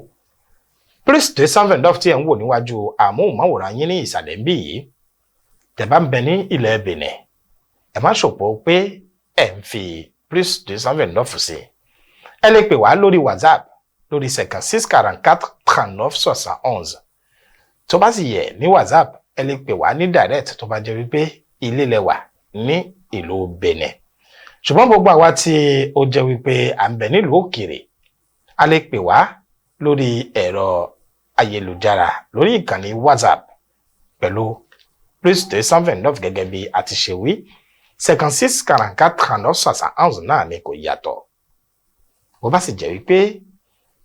+229 tí ẹ̀ ń wò níwájú àmóhùnmáwòrán yín ní ìsàlẹ̀ ń bí yìí, tẹ́ bá ń bẹ ní ilẹ̀ Benin, ẹ má ṣòpò pé ẹ̀ ń fi +229 sí i. Ẹ lè pè wá lórí WhatsApp lórí 56 44 39 71. Tó bá sì yẹ ní WhatsApp, ẹ lè pè wá ní direct tó bá jẹ́ wípé ilé lẹ wà ní ìlú Benin. Ṣùgbọ́n gbogbo àwa tí ó jẹ́ wípé à ń bẹ nílùú òkèèrè, a lè pè wá lórí ẹ̀rọ ayélujára lórí ìkànnì WhatsApp pẹ̀lú +229 gẹ́gẹ́ bí a ti ṣe wí, 56 44 39 71 náà ni, kò yàtọ̀. Bó bá sì jẹ́ wípé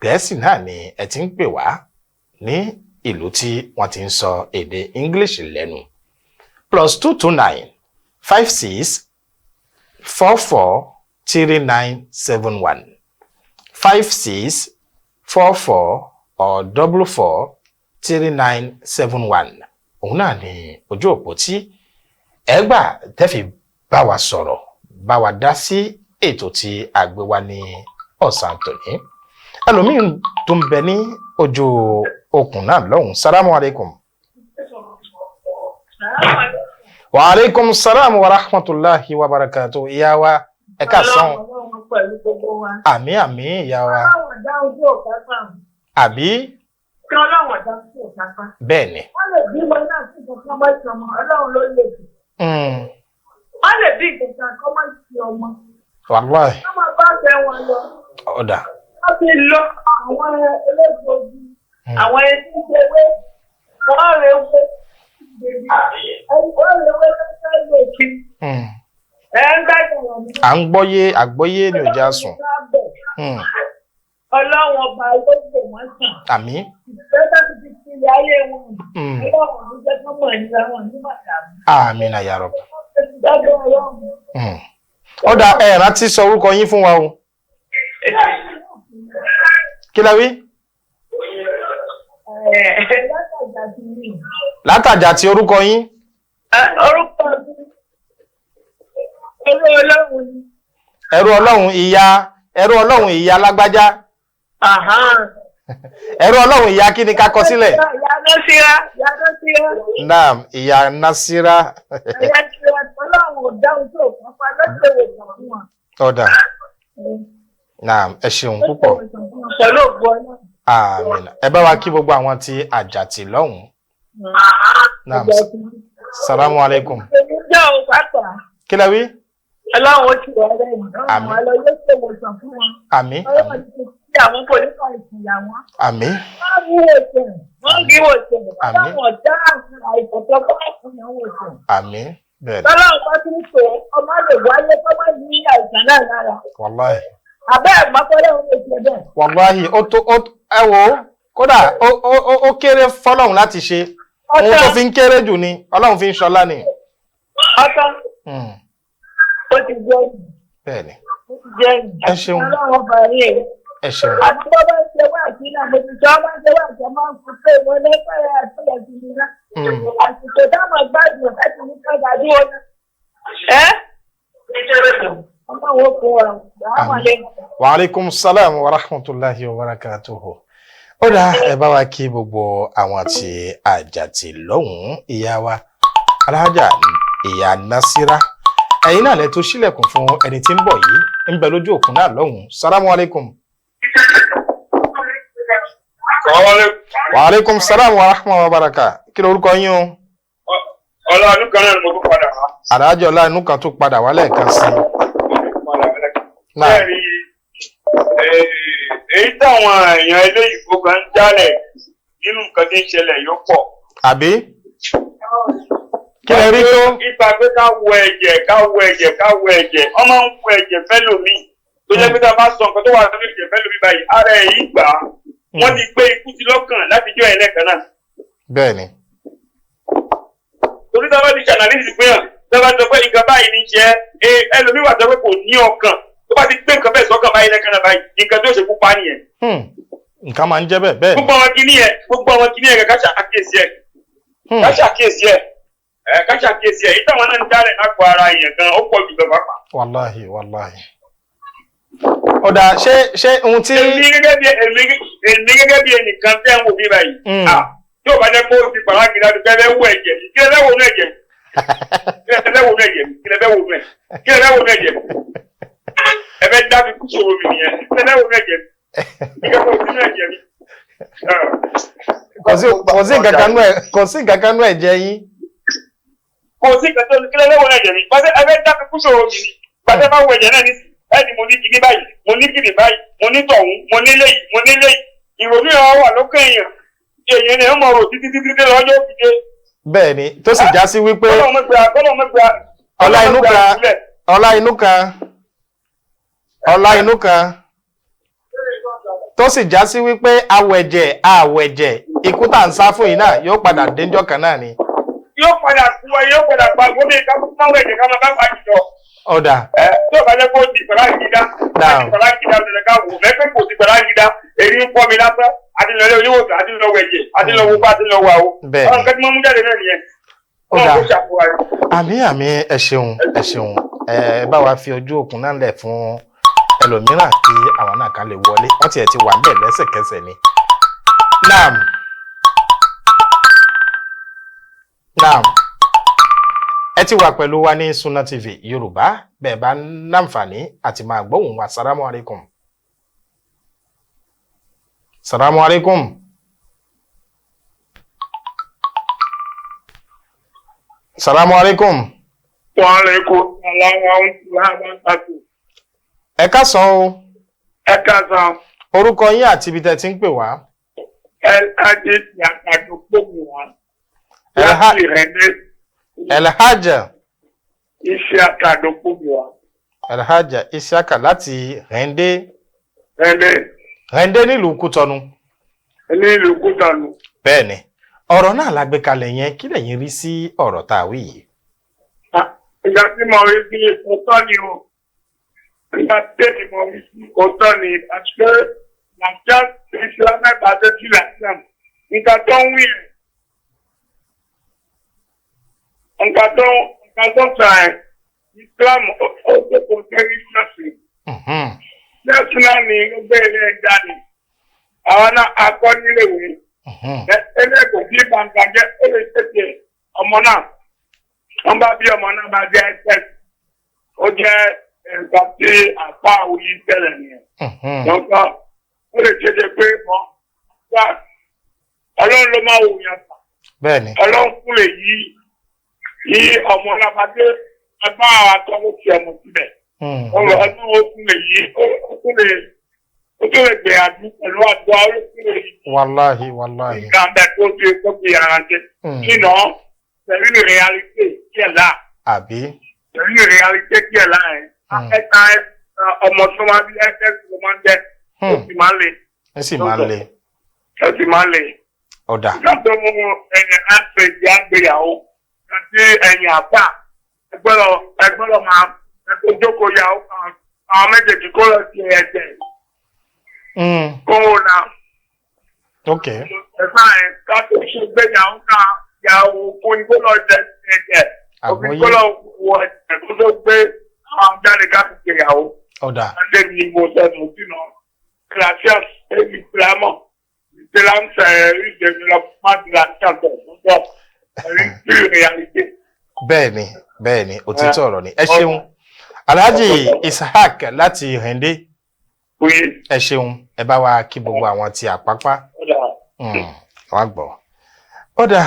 Gẹ̀ẹ́sì náà ni ẹ ti ń pè wá ní ìlú tí wọ́n ti ń sọ èdè English lẹ́nu, +229 56 44 39 71, 56 44 or 44 39 71. Òun náà ni ojú òpó tí ẹ gbà tẹ́ fi bá wa sọ̀rọ̀, bá wa dá sí ètò tí a gbé wá ní ọ̀sán tòní. Ẹlòmíín tó ń bẹ ní ojú okùn náà lọ́hùn. Salamu alaykum. Wa aleykum salam wa rahmatulahi wa barakatu. Ìyá wa, ẹ káàsán. Ọlọ́run pẹ̀lú gbogbo wa. Àmín, àmín, ìyá wa. Ọlọ́run dá ojú òkà fà. Àbí? Kí Ọlọ́run dá ojú òkà fà. Bẹ́ẹ̀ ni. Wọ́n lè bímọ náà sí nǹkan bá ti ọmọ, Ọlọ́run ló lè jù. Wọ́n lè bí nǹkan kan má ti ọmọ. Wàláì. Wọ́n máa bá fẹ́ wọn lọ. Ọ̀dà. Wọ́n ti lọ àwọn elégbòogi, àwọn ẹni tí ń ṣe wé, wọ́n rè wé. Wọ́n rè wé lọ́sẹ̀ lè fi. Ẹ ń gbàgbọ́ wọn ní. À ń gbọ́yé, àgbọ́yé ni ò já sùn. Ọlọ́run ọba ló gbò wọ́n sàn. Àmín. Ìfẹ́ ti fi ti ilẹ̀ ayé wọn. Ọlọ́run ló jẹ́ kán mọ̀ nípa wọn ní màdàmú. Àmín na ya Rabb. Gbàgbọ́ Ọlọ́run. Ọ̀dà, ẹ rántí sọ orúkọ yín fún wa o. Kí lẹ wí? Látàjà ti ní. Látàjà tí orúkọ yín. Orúkọ mi, ẹrú Ọlọ́run ni. Ẹrú Ọlọ́run, ìyá ẹrú Ọlọ́run, ìyá lágbájá. Ẹrú Ọlọ́run, ìyá kí ni ká kọ sílẹ̀? Ìyá Násírà, ìyá Násírà. Naam, ìyá Násírà. Ìyá Násírà, Ọlọ́run ò dáhùn tó kàn pa lọ́sẹ̀ ìwòsàn fún wọn. Ọ̀dà. Naam, ẹ ṣeun púpọ̀. Pẹ̀lú ògbó Ọlọ́run. Àmín. Ẹ bá wa kí gbogbo àwọn tí àjàtì lọ́hùn-ún. Naam. Salamu alaikum. Èmi jẹ́ òun pàápàá. Kí lẹ wí? Ọlọ́run ó ti wà lẹ́yìn. Àmín. Ọlọ́run àlọ́ yóò ṣèwòsàn fún wọn. Àmín. Ọlọ́run ti fi àwọn kò ní kàn ìsìnyà wọn. Àmín. Wọ́n rí wòsàn. Wọ́n rí wòsàn. Àmín. Ọlọ́run ọ̀dá àìsàn tó bá ìyàn wòsàn. Àmín. Bẹ́ẹ̀ ni. Ọlọ́run bá tún pè é, ọmọ lè wáyé kó má ní àìsàn náà lára. Wàláhì. Àbẹ́ ẹ̀gbọ́n lè ṣe bẹ́ẹ̀. Wàláhì, ó tó ó ẹ wò ó, kódà ó kéré fọ́lọ́run láti ṣe. Ohun tó fi ń kéré jù ni Ọlọ́run fi ń ṣọlá ni. Ọtọ́ ó ti jẹ́ yìí. Bẹ́ẹ̀ ni. Ó ti jẹ́ yìí. Ẹ ṣeun. Ọlọ́run ọba rí e. Ẹ ṣeun. Àti bọ́ bá ń ṣe wá àti náà, mo ti sọ ọ́ bá ń ṣe wá àti ọmọ ń fún pé ìwọ lẹ́fẹ̀ẹ́ àtúnyẹ̀ sí mi náà. Àsìkò táwọn gbádùn láti ní kájà dúró náà. Ẹ́ ọmọ wo kò wà àwọn lè. Wa alaikum salam wa rahmatulahi wa barakatuhu. Ó dáa, ẹ bá wa kí gbogbo àwọn tí àjàtì lọ́hùn-ún, ìyá wa Alhaja ìyá Nasira. Ẹ̀yin náà lẹ tó ṣílẹ̀kùn fún ẹni tí ń bọ̀ yìí ń bẹ lójú òkun náà lọ́hùn-ún. Salamu alaikum. Wa alaikum salam wa rahmatulahi wa baraka. Kí lorúkọ yín o? Ọlọ́run kan náà ni mo tún padà wá. Àdájọ́ ọlá inú kan tó padà wá lẹ́ẹ̀kan sí i. Bẹ́ẹ̀ni, èyí táwọn èèyàn eléyìí kan ń jálẹ̀ nínú nǹkan tí ń ṣẹlẹ̀ yóò pọ̀. Àbí? Kí lẹ rí tó? Ipa pé ká wọ ẹ̀jẹ̀, ká wọ ẹ̀jẹ̀, ká wọ ẹ̀jẹ̀, wọ́n máa ń wọ ẹ̀jẹ̀ fẹ́lòmíì. Tó jẹ́ pé tá a bá sọ nǹkan tó wà nínú ẹ̀jẹ̀ fẹ́lòmíì báyìí, ara ẹ̀ yìí gbà á. Wọ́n ti gbé ikú sí lọ́kàn láti jọ ẹ̀ lẹ́ẹ̀kan náà. Bẹ́ẹ̀ni. Torí tá a bá ti ṣàlàyé pé hàn, tá a bá sọ pé nǹkan báyìí ní ṣe é, ẹlòmíì wà sọ pé kò ní ọkàn, tó bá ti gbé nǹkan bẹ́ẹ̀ sọ́kàn báyìí lẹ́ẹ̀kan náà báyìí, nǹkan tó ṣe kú pa nìyẹn. Nǹkan máa ń jẹ́ bẹ́ẹ̀ bẹ́ẹ̀. Gbogbo àwọn kìíní yẹn, gbogbo àwọn kìíní yẹn, ká ṣàkíyèsí ẹ̀, ká ṣàkíyèsí ẹ̀, ká ṣàkíyèsí ẹ̀. Ìtàn wọn náà ń dálẹ̀ lápò ara èèyàn gan, ó pọ̀ jù lọ pàápàá. Wàláhì, wàláhì. Ọ̀dà, ṣé ohun tí. Èmi gẹ́gẹ́ bí ẹnìkan tẹ́ ń wò mí báyìí. Tí o bá jẹ́ kó o ti pàrọ̀ gidi adùn kẹ́lẹ́ wọ ẹ̀jẹ̀ mi, kí lẹ fẹ́ wò nú ẹ̀jẹ̀ mi? Kí lẹ fẹ́ wò nú ẹ̀jẹ̀ mi? Kí lẹ fẹ́ wò nú ẹ̀? Kí lẹ fẹ́ wò nú ẹ̀jẹ̀ mi? Ẹ fẹ́ dá mi kú sòrò mi nìyẹn. Kí lẹ fẹ́ wò nú ẹ̀jẹ̀ mi? Kí lẹ fẹ́ wò nú ẹ̀jẹ̀ mi? Kò sí nǹkan kan nú ẹ̀jẹ̀ yín. Kò sí nǹkan tó, kí lẹ fẹ́ wò nú ẹ̀jẹ̀ mi? Pàṣẹ ẹ fẹ́ dá mi kú sòrò mi ni. Pàṣẹ máa wọ ẹ̀jẹ̀ náà ní ẹni mo ní kíní báyìí, mo ní kíní báyìí, mo ní tọ̀hún, mo ní léyìí, mo ní léyìí. Ìrònú yẹn wà lókè èèyàn. Èèyàn ni ó mọ̀ rò títí títí dé lọ́jọ́ òkìdé. Bẹ́ẹ̀ni, tó sì já sí wípé ọlá inú kan, ọlá inú kan, ọlá inú kan, tó sì já sí wípé awẹ̀jẹ̀ awẹ̀jẹ̀ ikú tá à ń sá fún yìí náà yóò padà déńjọ́ kan náà ni. Yóò padà kú ẹ, yóò padà pa gómìnà ká máa wẹ̀jẹ̀ ká máa bá fà jùlọ. Ọ̀dà. Tí o bá jẹ́ kó di pẹ̀lú àgídá, pẹ̀lú àgídá ló lè ká wò mẹ́fẹ́ kò sí pẹ̀lú àgídá, èyí ń fọ́ mi lásán, àti lọ ilé oníwòsàn, àti lọ wẹ̀jẹ̀, àti lọ wo bá, àti lọ wà o. Bẹ́ẹ̀ni. Ọ̀rọ̀ nǹkan tí wọ́n mú jáde náà nìyẹn. Ọ̀dà. Àmì àmì, ẹ ṣeun, ẹ ṣeun. Ẹ bá wa fi ojú òkun náà lẹ̀ fún ẹlòmíràn kí àwọn náà kan lè wọlé. Wọ́n tiẹ̀ ti wà ń bẹ̀ lẹ́sẹ̀kẹsẹ̀ ni. Naam. Naam. Ẹ ti wà pẹ̀lú wa ní Sunna TV Yorùbá, bẹ́ẹ̀ bá láǹfààní àti máa gbóhùn wa. Salamu alaikum. Salamu alaikum. Salamu alaikum. Wa alaikum salaam wa rahmatullahi wa barakatuh. Ẹ káàsán o. Ẹ káàsán. Orúkọ yín àti ibi tẹ́ ti ń pè wá. Ẹ kájí yàtọ̀ gbogbo wa. Láti rẹ̀ ní. Elhaja Isiaka Dokubuwa. Elhaja Isiaka láti Rẹ́ndé. Rẹ́ndé. Rẹ́ndé nílùú Kútọ́nù. Nílùú Kútọ́nù. Bẹ́ẹ̀ni, ọ̀rọ̀ náà la gbé kalẹ̀ yẹn, kí lẹ̀yin rí sí ọ̀rọ̀ tá a wí yìí? Ìgbà tí mo rí sí òótọ́ ni o. Ìgbà tí mo rí sí òótọ́ ni àti pé Nàìjíríà Islamic Baptist Islam nǹkan tó ń wí yẹn. Nǹkan tó sọ ẹ̀ Islam ó tó kò tẹ́rí sọ́ọ̀sì. Lẹ́sìn ni ó gbé ilé ẹja ni. Àwọn náà akọ́ níléèwé. Ẹlẹ́kọ̀ọ́ tí bàǹkà jẹ́ ó lè tètè ọmọ náà. Wọ́n bá bí ọmọ náà bá jẹ́ ẹsẹ̀. Ó jẹ́ nǹkan tí àpá òyì tẹ̀lẹ̀ nìyẹn. Lọ́kọ́ ó lè tètè pé mọ́ Ọlọ́run ló máa wò yàn sàn. Bẹ́ẹ̀ni. Ọlọ́run kún lè yí yí ọmọ ọlọ́pàá ẹgbẹ́ àwọn akọ́wé ti ọmọ síbẹ̀. Ọlọ́run ó tún lè yí, ó tún lè gbìyànjú pẹ̀lú àdúrà, ó tún lè yí. Wàláhì, wàláhì. Nǹkan bẹ́ẹ̀ tó ti tó fi ara jẹ. Nínà pẹ̀lú ìrìnàlítè díẹ̀ là. Àbí. Pẹ̀lú ìrìnàlítè díẹ̀ là ẹ̀. Ẹ̀ka ọmọ tó máa bí ẹ̀ṣẹ̀ tó máa ń jẹ́, ó sì máa ń le. Ó sì máa ń le. Ó sì máa ń le. Ọ̀dà. Ìgbà tó mú ẹ̀yìn àpèjì àgbéyàwó àti ẹ̀yìn àpá ẹgbẹ́lọ máa ẹkọ jókòó yàwó kan àwọn méjèèjì kó lọ sí ẹ̀jẹ̀ kó o na. Ok. Ẹ̀fà ẹ̀ ká tó ṣe gbéyàwó kan yàwó kó ní kó lọ jẹ ẹ̀jẹ̀ òfin kó lọ wọ ẹ̀jẹ̀ kó tó gbé àwọn jáde ká fi gbéyàwó. Ọ̀dà. Ẹ̀jẹ̀ mi mo sẹ́nu sínú kíláṣíàs ẹ̀mí kílámọ̀ Bẹ́ẹ̀ni, bẹ́ẹ̀ni, òtítọ́ ọ̀rọ̀ ni. Ẹ ṣeun Alhaji Ishaq láti Rẹ́ndé. Ẹ ṣeun, ẹ bá wa kí gbogbo àwọn tí àpápá wá gbọ́. Ó dà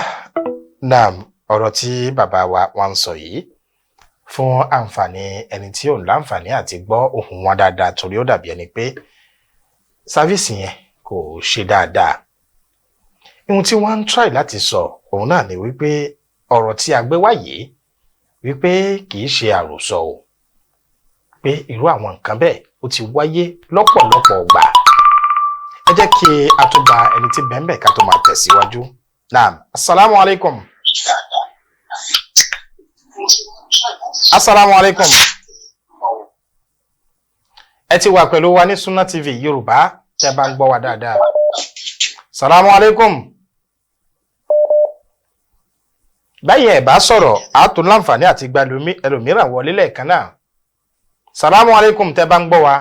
náà, ọ̀rọ̀ tí bàbá wa wá ń sọ yìí fún àǹfààní ẹni tí ò ń láǹfààní àti gbọ́ ohùn wọn dáadáa, torí ó dàbí ẹni pé sáfíìsì yẹn kò ṣe dáadáa. Ohun tí wọ́n ń try láti sọ òun náà ni wípé ọ̀rọ̀ tí a gbé wá yìí wípé kì í ṣe àròsọ o, pé irú àwọn nǹkan bẹ́ẹ̀ ó ti wáyé lọ́pọ̀lọpọ̀ ọgbà. Ẹ jẹ́ kí a tún gba ẹni tí bẹ́ẹ̀ ká tó máa tẹ̀síwájú. Naam, asalaamu alaykum. Asalaamu alaykum. Ẹ ti wà pẹ̀lú wa ní Sunna TV Yorùbá, tẹ́ bá ń gbọ́ wa dáadáa. Salaamu alaykum. Báyìí ẹ̀ bá sọ̀rọ̀, a tún láǹfààní àti gba ẹlòmíràn wọlé lẹ́ẹ̀kan náà. Salaamu alaykum, tẹ́ bá ń gbọ́ wa.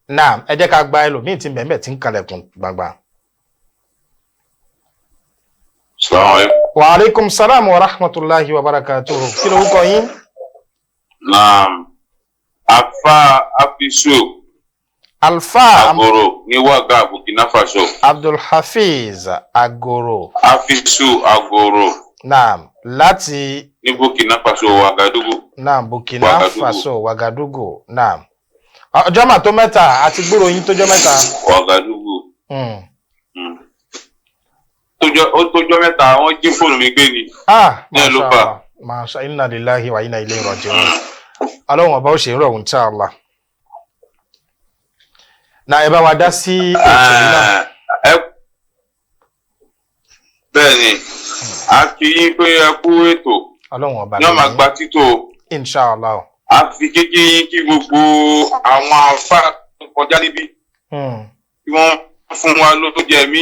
Naam, ẹ jẹ́ ká gba ẹlòmíì tí bẹ̀ẹ̀bẹ̀ tí ń kalẹ̀kùn gbangba. Assalamu alaikum. Wa alaikum salam wa rahmatulahi wa barakatuhu. Kí ló kọ yín? Naam. Afa Afisu Alfa Agoro ní Wàgà, Burkina Faso. Abdulhafiz Agoro. Afisu Agoro. Naam, láti ní Burkina Faso, Wagadugu. Naam, Burkina Wagadugu. Faso, Wagadugu. Naam. Ọjọ́ mà tó mẹ́ta àti gbúrò yín tó jọ́ mẹ́ta. Wagadugu. Ó tójọ́ mẹ́ta, wọ́n jí fóònù mi gbé ni. Ah, Ní ẹ̀ ló masha fà. Allah. Masha, inna lillahi wa inna ilayhi raji'un. Ọlọ́run ọba ó ṣe ń rọrùn insha Allah. Na ẹ bá wa dá sí ètò yìí náà. Bẹ́ẹ̀ ni, a kí yín pé ẹ kú ètò. Ọlọ́run ọba Ní ọmọ ló ní. àgbà títò. Insha Allah. A fi kékeré yín kí gbogbo àwọn àfa tó kọjá níbí tí wọ́n fún wa lóúnjẹ mi.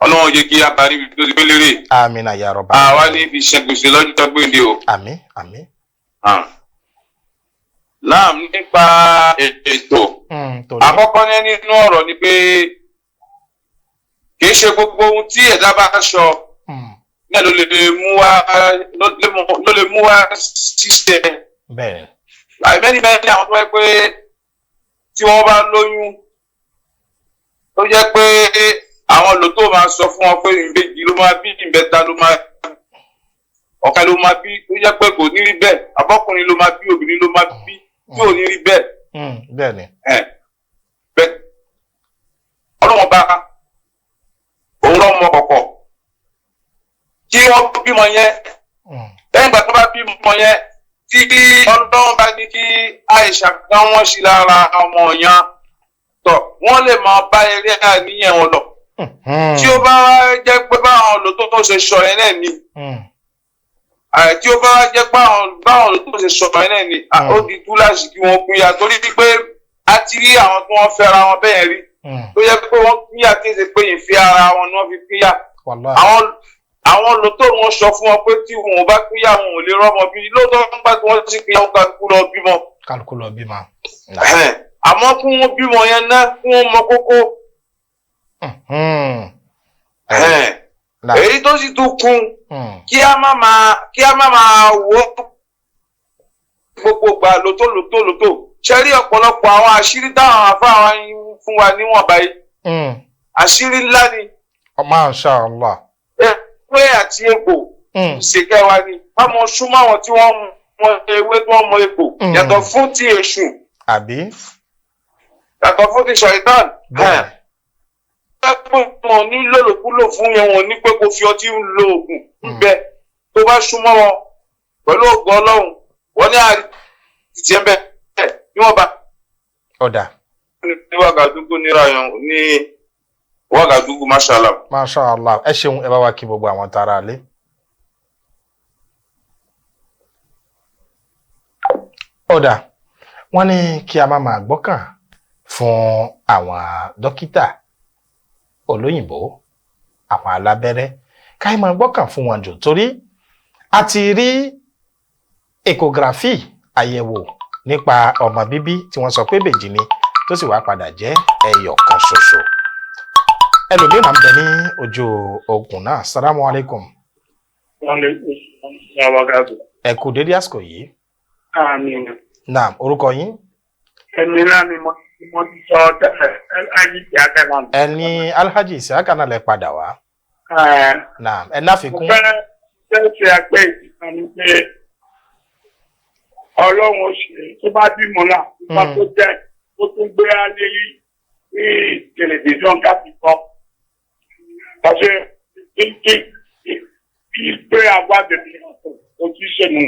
Ọlọ́run jẹ́ kí a bá níbi tó ti pé lérè. Amina ya rabbal Àwa alamin. ní fi ṣe gbèsè lọ́jọ́ gbèǹde o. Àmín, àmín. Náà nípa ètò. Tòní. Àkọ́kọ́ ní nínú ọ̀rọ̀ ni pé kì í ṣe gbogbo ohun tí ẹ̀dá bá sọ náà ló lè mú wá ló lè mú wá ṣíṣe. Bẹ́ẹ̀. Àìmẹ́ni mẹ́ni àwọn tó wáyé pé tí wọ́n bá lóyún, tó jẹ́ pé àwọn lòtó máa sọ fún wọn pé ìbejì ló máa bí, ìbẹ́ta ló máa, ọ̀kan ló máa bí, tó jẹ́ pé kò ní rí bẹ́ẹ̀, abọ́kùnrin ló máa bí, obìnrin ló máa bí, tí ò ní rí bẹ́ẹ̀. Bẹ́ẹ̀ ni. Bẹ́ẹ̀, ọlọ́wọ́n bá òun lọ́mọ kọ̀kọ̀ kí wọ́n bímọ yẹn. Lẹ́yìn ìgbà tó bá bímọ yẹn, tí ọlọ́run bá ní kí Aisha kan wọ́n sí lára ọmọ yẹn tọ̀, wọ́n lè máa bá eré àníyàn wọn lọ. Tí ó bá wá jẹ́ pé báwọn lò tó ṣe sọ yẹn náà ni, tí ó bá wá jẹ́ pé báwọn lò tó ṣe sọ yẹn náà ni, ó di túláàsì kí wọ́n pínyà, torí pé a ti rí àwọn tí wọ́n fẹ́ra wọn bẹ́ẹ̀ rí tó yẹ pé wọ́n pínyà, tí ì ṣe pé ìfẹ́ ara wọn ni wọ́n fi pínyà. Wallahi. Àwọn lòtó wọn sọ fún wọn pé tí wọn ò bá pínyà, wọn ò lè rọ́mọ bí. Lóòótọ́, nígbà tí wọ́n sì pínyà, wọn kálukú lọ bímọ. Kálukú lọ bímọ. Àmọ́ kí wọ́n bímọ yẹn náà, kí wọ́n mọ kókó. Èyí tó sì tún kún, kí a má máa wò ó gbogbo gbà lótó lótó lótó. Ṣe rí ọ̀pọ̀lọpọ̀ àwọn àṣírí táwọn afáwọn ń fún wa níwọ̀nba yìí, àṣírí ńlá ni. Masha Allah. Ewé àti egbò ìṣèkẹ́ wa ni wọ́n mọ súnmọ́ àwọn tí wọ́n mọ ewé, tí wọ́n mọ egbò, yàtọ̀ fún ti èṣù, Àbí? yàtọ̀ fún ti ṣàìtàn. Bẹ́ẹ̀. Wọn ní lòlòkulò fún yẹn, wọn ní pé kò fi ọtí ń lo oògùn ńbẹ. Tó bá súnmọ́ wọn pẹ̀lú ògùn Ọlọ́run, wọn ní àrí títí ẹ̀ ń bẹ níwọ̀n bá. Ọ̀dà. Ní Wàgàdúgù níra yan ní Wàgàdúgù, mashallah. Masha Allah, ẹ ṣeun, ẹ bá wa kí gbogbo àwọn tara lé. Ọ̀dà, wọ́n ní kí a má máa gbọ́kàn fún àwọn dókítà olóyìnbó, àwọn alábẹ́rẹ́, ká máa gbọ́kàn fún wọn jù, torí a ti rí ecography, àyẹ̀wò nípa ọmọ bíbí, tí wọ́n sọ pé bèjì ni, tó sì wá padà jẹ́ ẹyọ kan ṣoṣo. Ẹlòmíràn ń bẹ ní ojú ogun náà. Salamu alaykum. Ẹ kú dédé àsìkò yìí. Àmín. Naam, orúkọ yín? Ẹni náà ni mo ti sọ tẹ́lẹ̀, Alhaji Isiaka náà. Ẹni Alhaji Isiaka náà lẹ padà wá. Naam, ẹ Mo náfikún. fẹ́ ṣe àgbẹ̀ ìsìnkan ni pé Ọlọ́run ó ṣe tó bá bímọ náà, tó bá tó jẹ́ ó tún gbé alẹ́ yìí ní tẹlifíṣọ̀n káfí kọ́. Pàṣẹ kí kí pé àwa bèbè ó ti ṣe nù.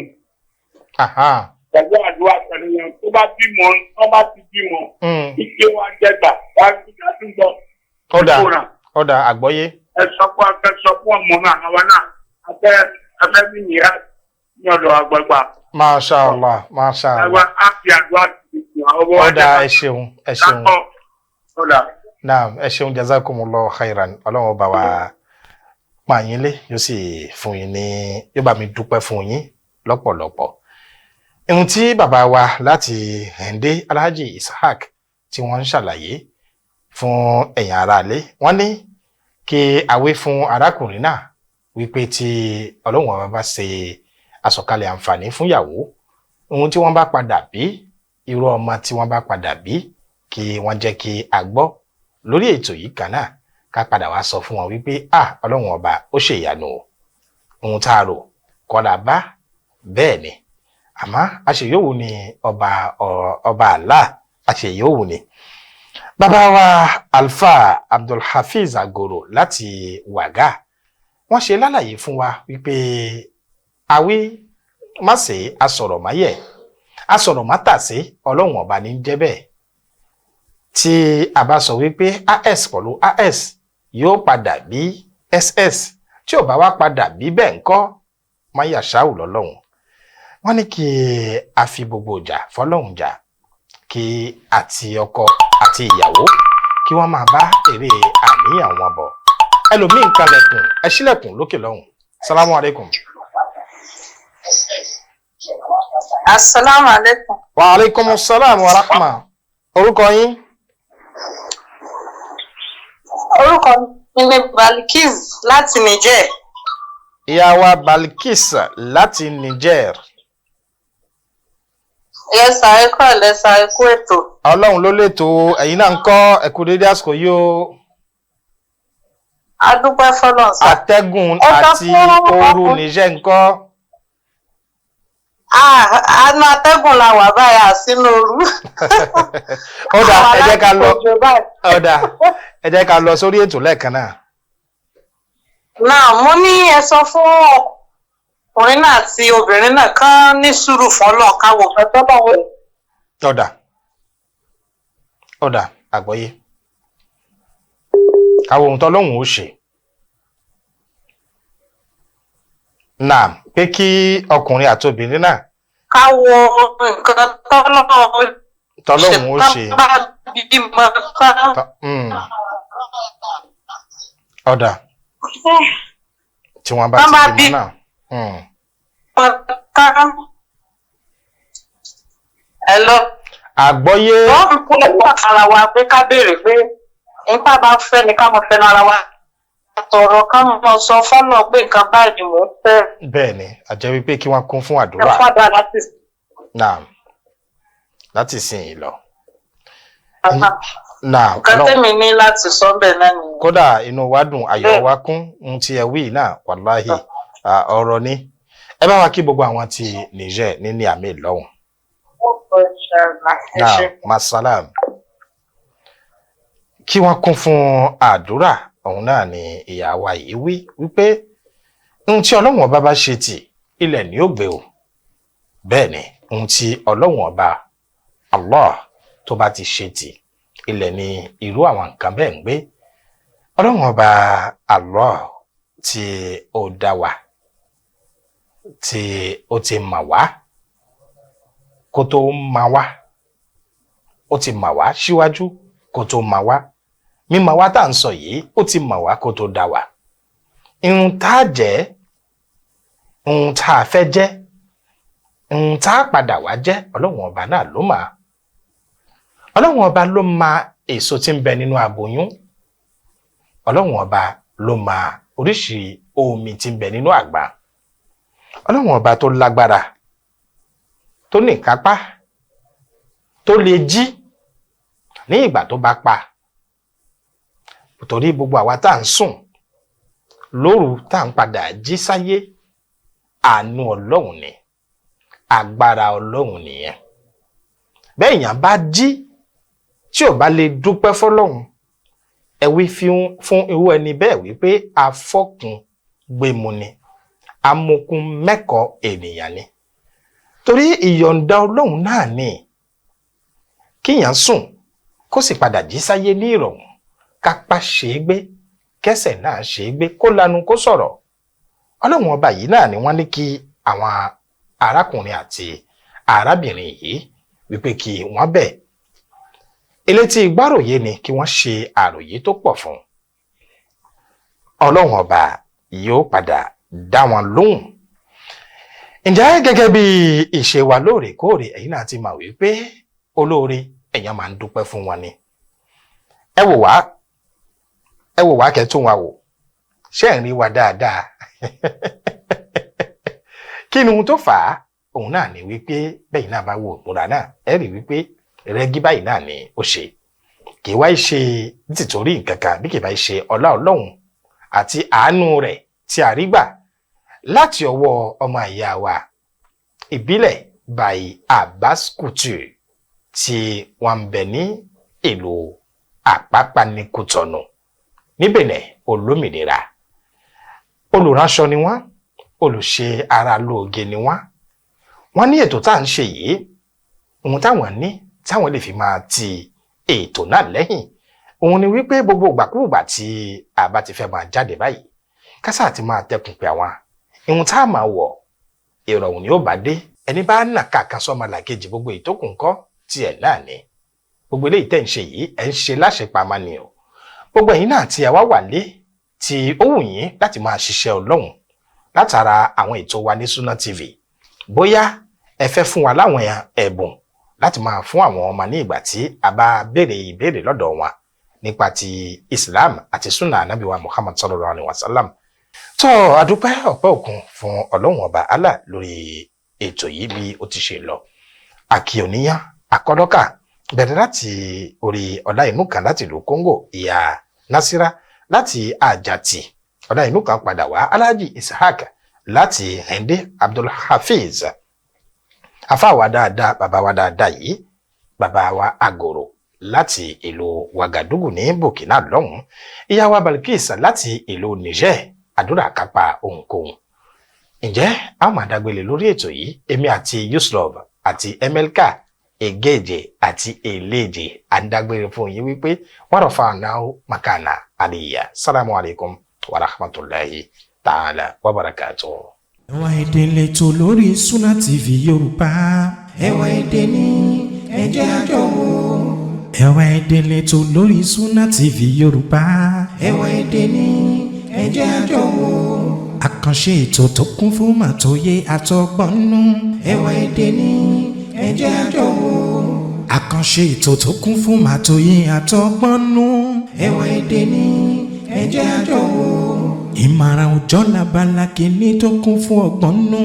Pẹ̀lú àdúrà pẹ̀lú wọn tó bá bímọ tó bá ti bímọ. Ike wa jẹgbà wá sí àdúgbò. Ọ̀dà ọ̀dà àgbọ́yé. Ẹ sọ fún ẹ sọ fún ọmọ náà àwọn náà afẹ́ afẹ́ mi nìyá ní ọ̀dọ̀ àgbàgbà. Masha Allah, Masha Allah. Àwa á fi àdúrà tuntun àwọn ọmọ wa Ọ̀dà ẹ ṣeun ẹ ṣeun. Ọ̀dà. Naam, ẹ ṣeun, jazakumullahu khairan. Ọlọ́run ọba wa pa yín lé, yóò sì fún yín ní, yóò bá mi dúpẹ́ fún yín lọ́pọ̀lọpọ̀. Ohun tí bàbá wa láti Hẹ̀ndé, Alhaji Ishaq, tí wọ́n ń ṣàlàyé fún ẹ̀yin aráalé, wọ́n ní kí awé fún arákùnrin náà wípé tí Ọlọ́run ọba bá ṣe àsọ̀kalẹ̀ àǹfààní fún ìyàwó, ohun tí wọ́n bá padà bí, irú ọmọ tí wọ́n bá padà bí, kí wọ́n jẹ́ kí a gbọ́ lórí ètò yìí kan náà, ká padà wá sọ fún wọn wípé ah, Ọlọ́run ọba ó ṣe ìyanu o, ohun tá a rò kọ́ra bá bẹ́ẹ̀ ni, àmọ́ àṣeyọ̀wò ni ọba ọba Allah, àṣeyọ̀wò ni. Bàbá wa Alfa Abdulhafiz Agoro láti Wàgá, wọ́n ṣe lálàyé fún wa wípé àwí má ṣe asọ̀rọ̀ máyẹ̀ asọ̀rọ̀ má tàsé, Ọlọ́run ọba ní jẹ́ bẹ́ẹ̀. Tí a bá sọ wípé as pẹ̀lú as yóò padà bí ss, tí ò bá wá padà bí bẹ́ẹ̀ ńkọ́, máyà ṣáù lọ́lọ́run. Wọ́n ní kí a fi gbogbo ìjà fọlọ́run jà, kí àti ọkọ àti ìyàwó kí wọ́n máa bá èrè àníyàn wọn bọ̀. Ẹlòmíín kalẹ̀kùn, ẹ ṣílẹ̀kùn lókè lọ́hùn. Salamu alaikum. Asalaamu alaikum. Wa alaikum salam wa rahma. Orúkọ yín? Orúkọ mi ni Balkis láti Niger. Ìyá wa Balkis láti Niger. Yes sir, ẹ kúrò lẹ́sà, ẹ kú ètò. Ọlọ́run ló lètò, ẹ̀yin náà ń kọ́, ẹ kú dédé àsìkò yìí o. A dúpẹ́ fọlọ́run sà. Atẹ́gùn àti ooru Niger ń kọ́. Àánú atẹ́gùn la wà báyìí, àsínú ooru. Ó dà, ẹ jẹ́ ká lọ, ó dà, ẹ jẹ́ ká lọ sórí ètò lẹ́ẹ̀kan náà. Náà mo ní ẹ sọ fún ọkùnrin náà àti obìnrin náà kán ní sùúrù fọlọ́ káwọ kan tọ́lọ̀ wọ. Ó dà ó dà, àgbọ́yé, káwọ ohun tọ́lọ́hún ó ṣe náà, pé kí ọkùnrin àti obìnrin náà káwọ nǹkan tọ́lọ́hún ó ṣe bá bímọ tán. Ó dà, tí wọ́n bá ti bímọ náà. Hello. Àgbọ́yé. Wọ́n fi kún lọ́wọ́ ara wa pé ká béèrè pé nípa bá fẹ́ ni ká mọ̀ fẹ́ ara wa tọrọ, ká mọ̀ sọ fọ́nà pé nǹkan báyìí ni mò ń fẹ́. Bẹ́ẹ̀ ni, àjẹ́ wípé kí wọ́n kún fún àdúrà. Ẹ fọ́dà láti. Naam, láti sìn yìí lọ. Naam. Nǹkan tẹ́mi ní láti sọ bẹ́ẹ̀ náà nìyẹn. Kódà inú wa dùn, ayọ̀ wa kún, ohun tí ẹ wí náà wàláhì ọ̀rọ̀ ni. Ẹ bá wa kí gbogbo àwọn ti Niger ní Niamey lọ́hùn. Naam, masalam. Kí wọ́n kún fún àdúrà, òun náà ni ìyá wa yìí wí wípé ohun tí Ọlọ́run ọba bá ṣe tì, ilẹ̀ ni ó gbé o. Bẹ́ẹ̀ ni, ohun tí Ọlọ́run ọba Allah tó bá ti ṣe tì, ilẹ̀ ni irú àwọn nǹkan bẹ́ẹ̀ ń gbé. Ọlọ́run ọba Allah tí ó dá wa, tí ó ti mà wá kó tó mà wá, ó ti mà wá síwájú kó tó mà wá, mímọ̀ wá tá à ń sọ yìí, ó ti mọ̀ wá kó tó dá wa. Ohun tá a jẹ́, ohun tá a fẹ́ jẹ́, ohun tá a padà wá jẹ́, Ọlọ́run ọba náà ló mà. Ọlọ́run ọba ló mà èso tí ń bẹ nínú aboyún. Ọlọ́run ọba ló mà oríṣi omi tí ń bẹ nínú àgbá. Ọlọ́run ọba tó lágbára, tó ní ìkápá, tó lè jí ní ìgbà tó bá pa, torí gbogbo àwa tá à ń sùn lóru tá à ń padà jí sáyé, àánú Ọlọ́run ni, agbára Ọlọ́run nìyẹn. Bẹ́ẹ̀ èèyàn bá jí tí ò bá lè dúpẹ́ fọlọ́run, ẹ wí fún irú ẹni bẹ́ẹ̀ wípé afọ́kun gbému ni, amukun mẹ́kọ̀ọ́ ènìyàn ni. Torí ìyọ̀ǹda Ọlọ́run náà ni kíyàn sùn kó sì padà jí sáyé ní ìrọ̀rùn, kápá ṣe é gbé, kẹsẹ̀ náà ṣe é gbé, kó lanu kó sọ̀rọ̀. Ọlọ́run ọba yìí náà ni wọ́n ní kí àwọn arákùnrin àti arábìnrin yìí wípé kí wọ́n bẹ̀. Elétí ìgbáròyé ni kí wọ́n ṣe àròyé tó pọ̀ fún. Ọlọ́run ọba yóò padà dá wọn lóhùn. Ǹjẹ́ gẹ́gẹ́ bí ìṣe wa lóòrèkóòrè, ẹ̀yin náà ti mọ̀ wípé olóore èèyàn máa ń dúpẹ́ fún wọn ni. Ẹ wò wá, ẹ wò wá, kẹ́ tún wa wò, ṣé ẹ̀ ń rí wa dáadáa? Kí ni ohun tó fà á? Òun náà ni wípé bẹ́ẹ̀ náà bá wo ìmúra náà, ẹ rí wípé rẹ́gí báyìí náà ni ó ṣe. Kì í wá ṣe nítorí nǹkan kan bí kì í bá ṣe ọlá Ọlọ́run àti àánú rẹ̀ tí a rí gbà láti ọwọ́ ọmọ ìyá wa ìbílẹ̀ by Abbas Couture tí wọ́n ń bẹ ní ìlú Àpápánikútọ̀nù ní Benin olómìnira. Olùránṣọ ni wọ́n, olùṣe ara lóoge ni wọ́n. Wọ́n ní ètò tá à ń ṣe yìí, ohun táwọn ní táwọn lè fi máa ti ètò náà lẹ́yìn òun ni wípé gbogbo ìgbàkúùgbà tí a bá ti fẹ́ máa jáde báyìí, kásá ti máa tẹkùn pé àwọn ohun tá a máa wọ̀ ìrọ̀rùn ni ó bá dé. Ẹni bá nà kàkà sọ́mọ làkejì, gbogbo ìtókù ńkọ́ tiẹ̀ náà ni. Gbogbo eléyìí tẹ̀ ń ṣe yìí, ẹ̀ ń ṣe láṣepamọ́ ni o. Gbogbo ẹ̀yin náà tí ẹ wá wà lé tí ó wù yín láti máa ṣiṣẹ́ Ọlọ́run látara àwọn ètò wa ní Sunna TV, bóyá ẹ fẹ́ fún wa láwọn ẹ̀bùn láti máa fún àwọn ọmọ ní ìgbà tí a bá béèrè ìbéèrè lọ́dọ̀ wọn nípa ti Islam àti Sunna Ànábì wa Muhammad sallallahu alaihi wasallam. Tó adúpẹ́ ọ̀pẹ́ òkun fún Ọlọ́run ọba Allah lórí ètò yìí bí ó ti ṣe lọ. Àkíoníyàn akọ́dọ́kà bẹ̀rẹ̀ láti orí ọ̀dà inú kan láti ìlú Congo, ìyá Nasira láti Àjàtì, ọ̀dà inú kan padà wá, Alhaji Ishaq láti Hende, Abdulhafiz afáwa dáadáa, bàbá wa dáadáa yìí, bàbá wa Agoro láti ìlú Wagadugu ní Burkina lọ́hùn, ìyá wa Balkis láti ìlú Niger, àdúrà kápá ohunkóhun. Ǹjẹ́ a máa dágbére lórí ètò yìí, èmi àti Yuslov àti Emelka Egeje àti Eleje à ń dágbére fún yín wípé warafa'nahu makana aliyya. Salamu alaykum wa rahmatulahi ta'ala wa barakatuh. Ẹwà èdè lẹ́tọ̀ lórí Sunna TV Yorùbá. Ẹwà èdè ní ẹ jẹ́ a jọ wò. Ẹwà èdè lẹ́tọ̀ lórí Sunna TV Yorùbá. Ẹwà èdè ní ẹ jẹ́ a jọ wò. Àkànṣe ètò tó kún fún màtóyé àtọgbọ́n nú. Ẹwà èdè ní ẹ jẹ́ a jọ wò. Àkànṣe ètò tó kún fún màtóyé àtọgbọ́n nú. Ẹwà èdè ní ẹ jẹ́ a jọ wò. Ìmọ̀ràn òjọ́ labala kìíní tó kún fún ọgbọ́n nú.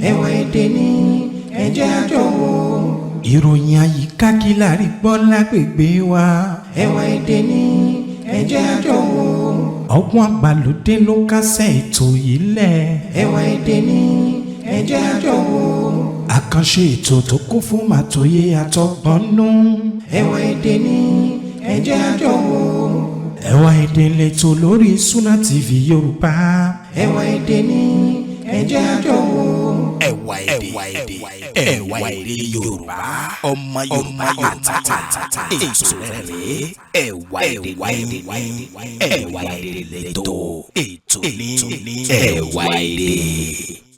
Ẹwà èdè ní ẹ jẹ́ a jọ wò. Ìròyìn àyíká kí la rí gbọ́ lágbègbè wa. Ẹwà èdè ní ẹ jẹ́ a jọ wò. Ọgbọ́n àgbàlódé ló kásẹ̀ ètò yìí lẹ̀. Ẹwà èdè ní ẹ jẹ́ a jọ wò. Àkànṣe ètò tó kún fún màtóyé àtọgbọ́n nú. Ẹwà èdè ní ẹ jẹ́ a jọ wò. Ẹwà èdè lẹ́tọ̀ lórí Sunna TV Yorùbá. Ẹwà èdè ní ẹ jẹ́ a jọ wò. Ẹwà èdè, ẹwà èdè Yorùbá, ọmọ Yorùbá àtàtà, ètò rẹ̀ rèé, ẹwà èdè ní ẹwà èdè lẹ́tọ̀, ètò ní ẹwà èdè.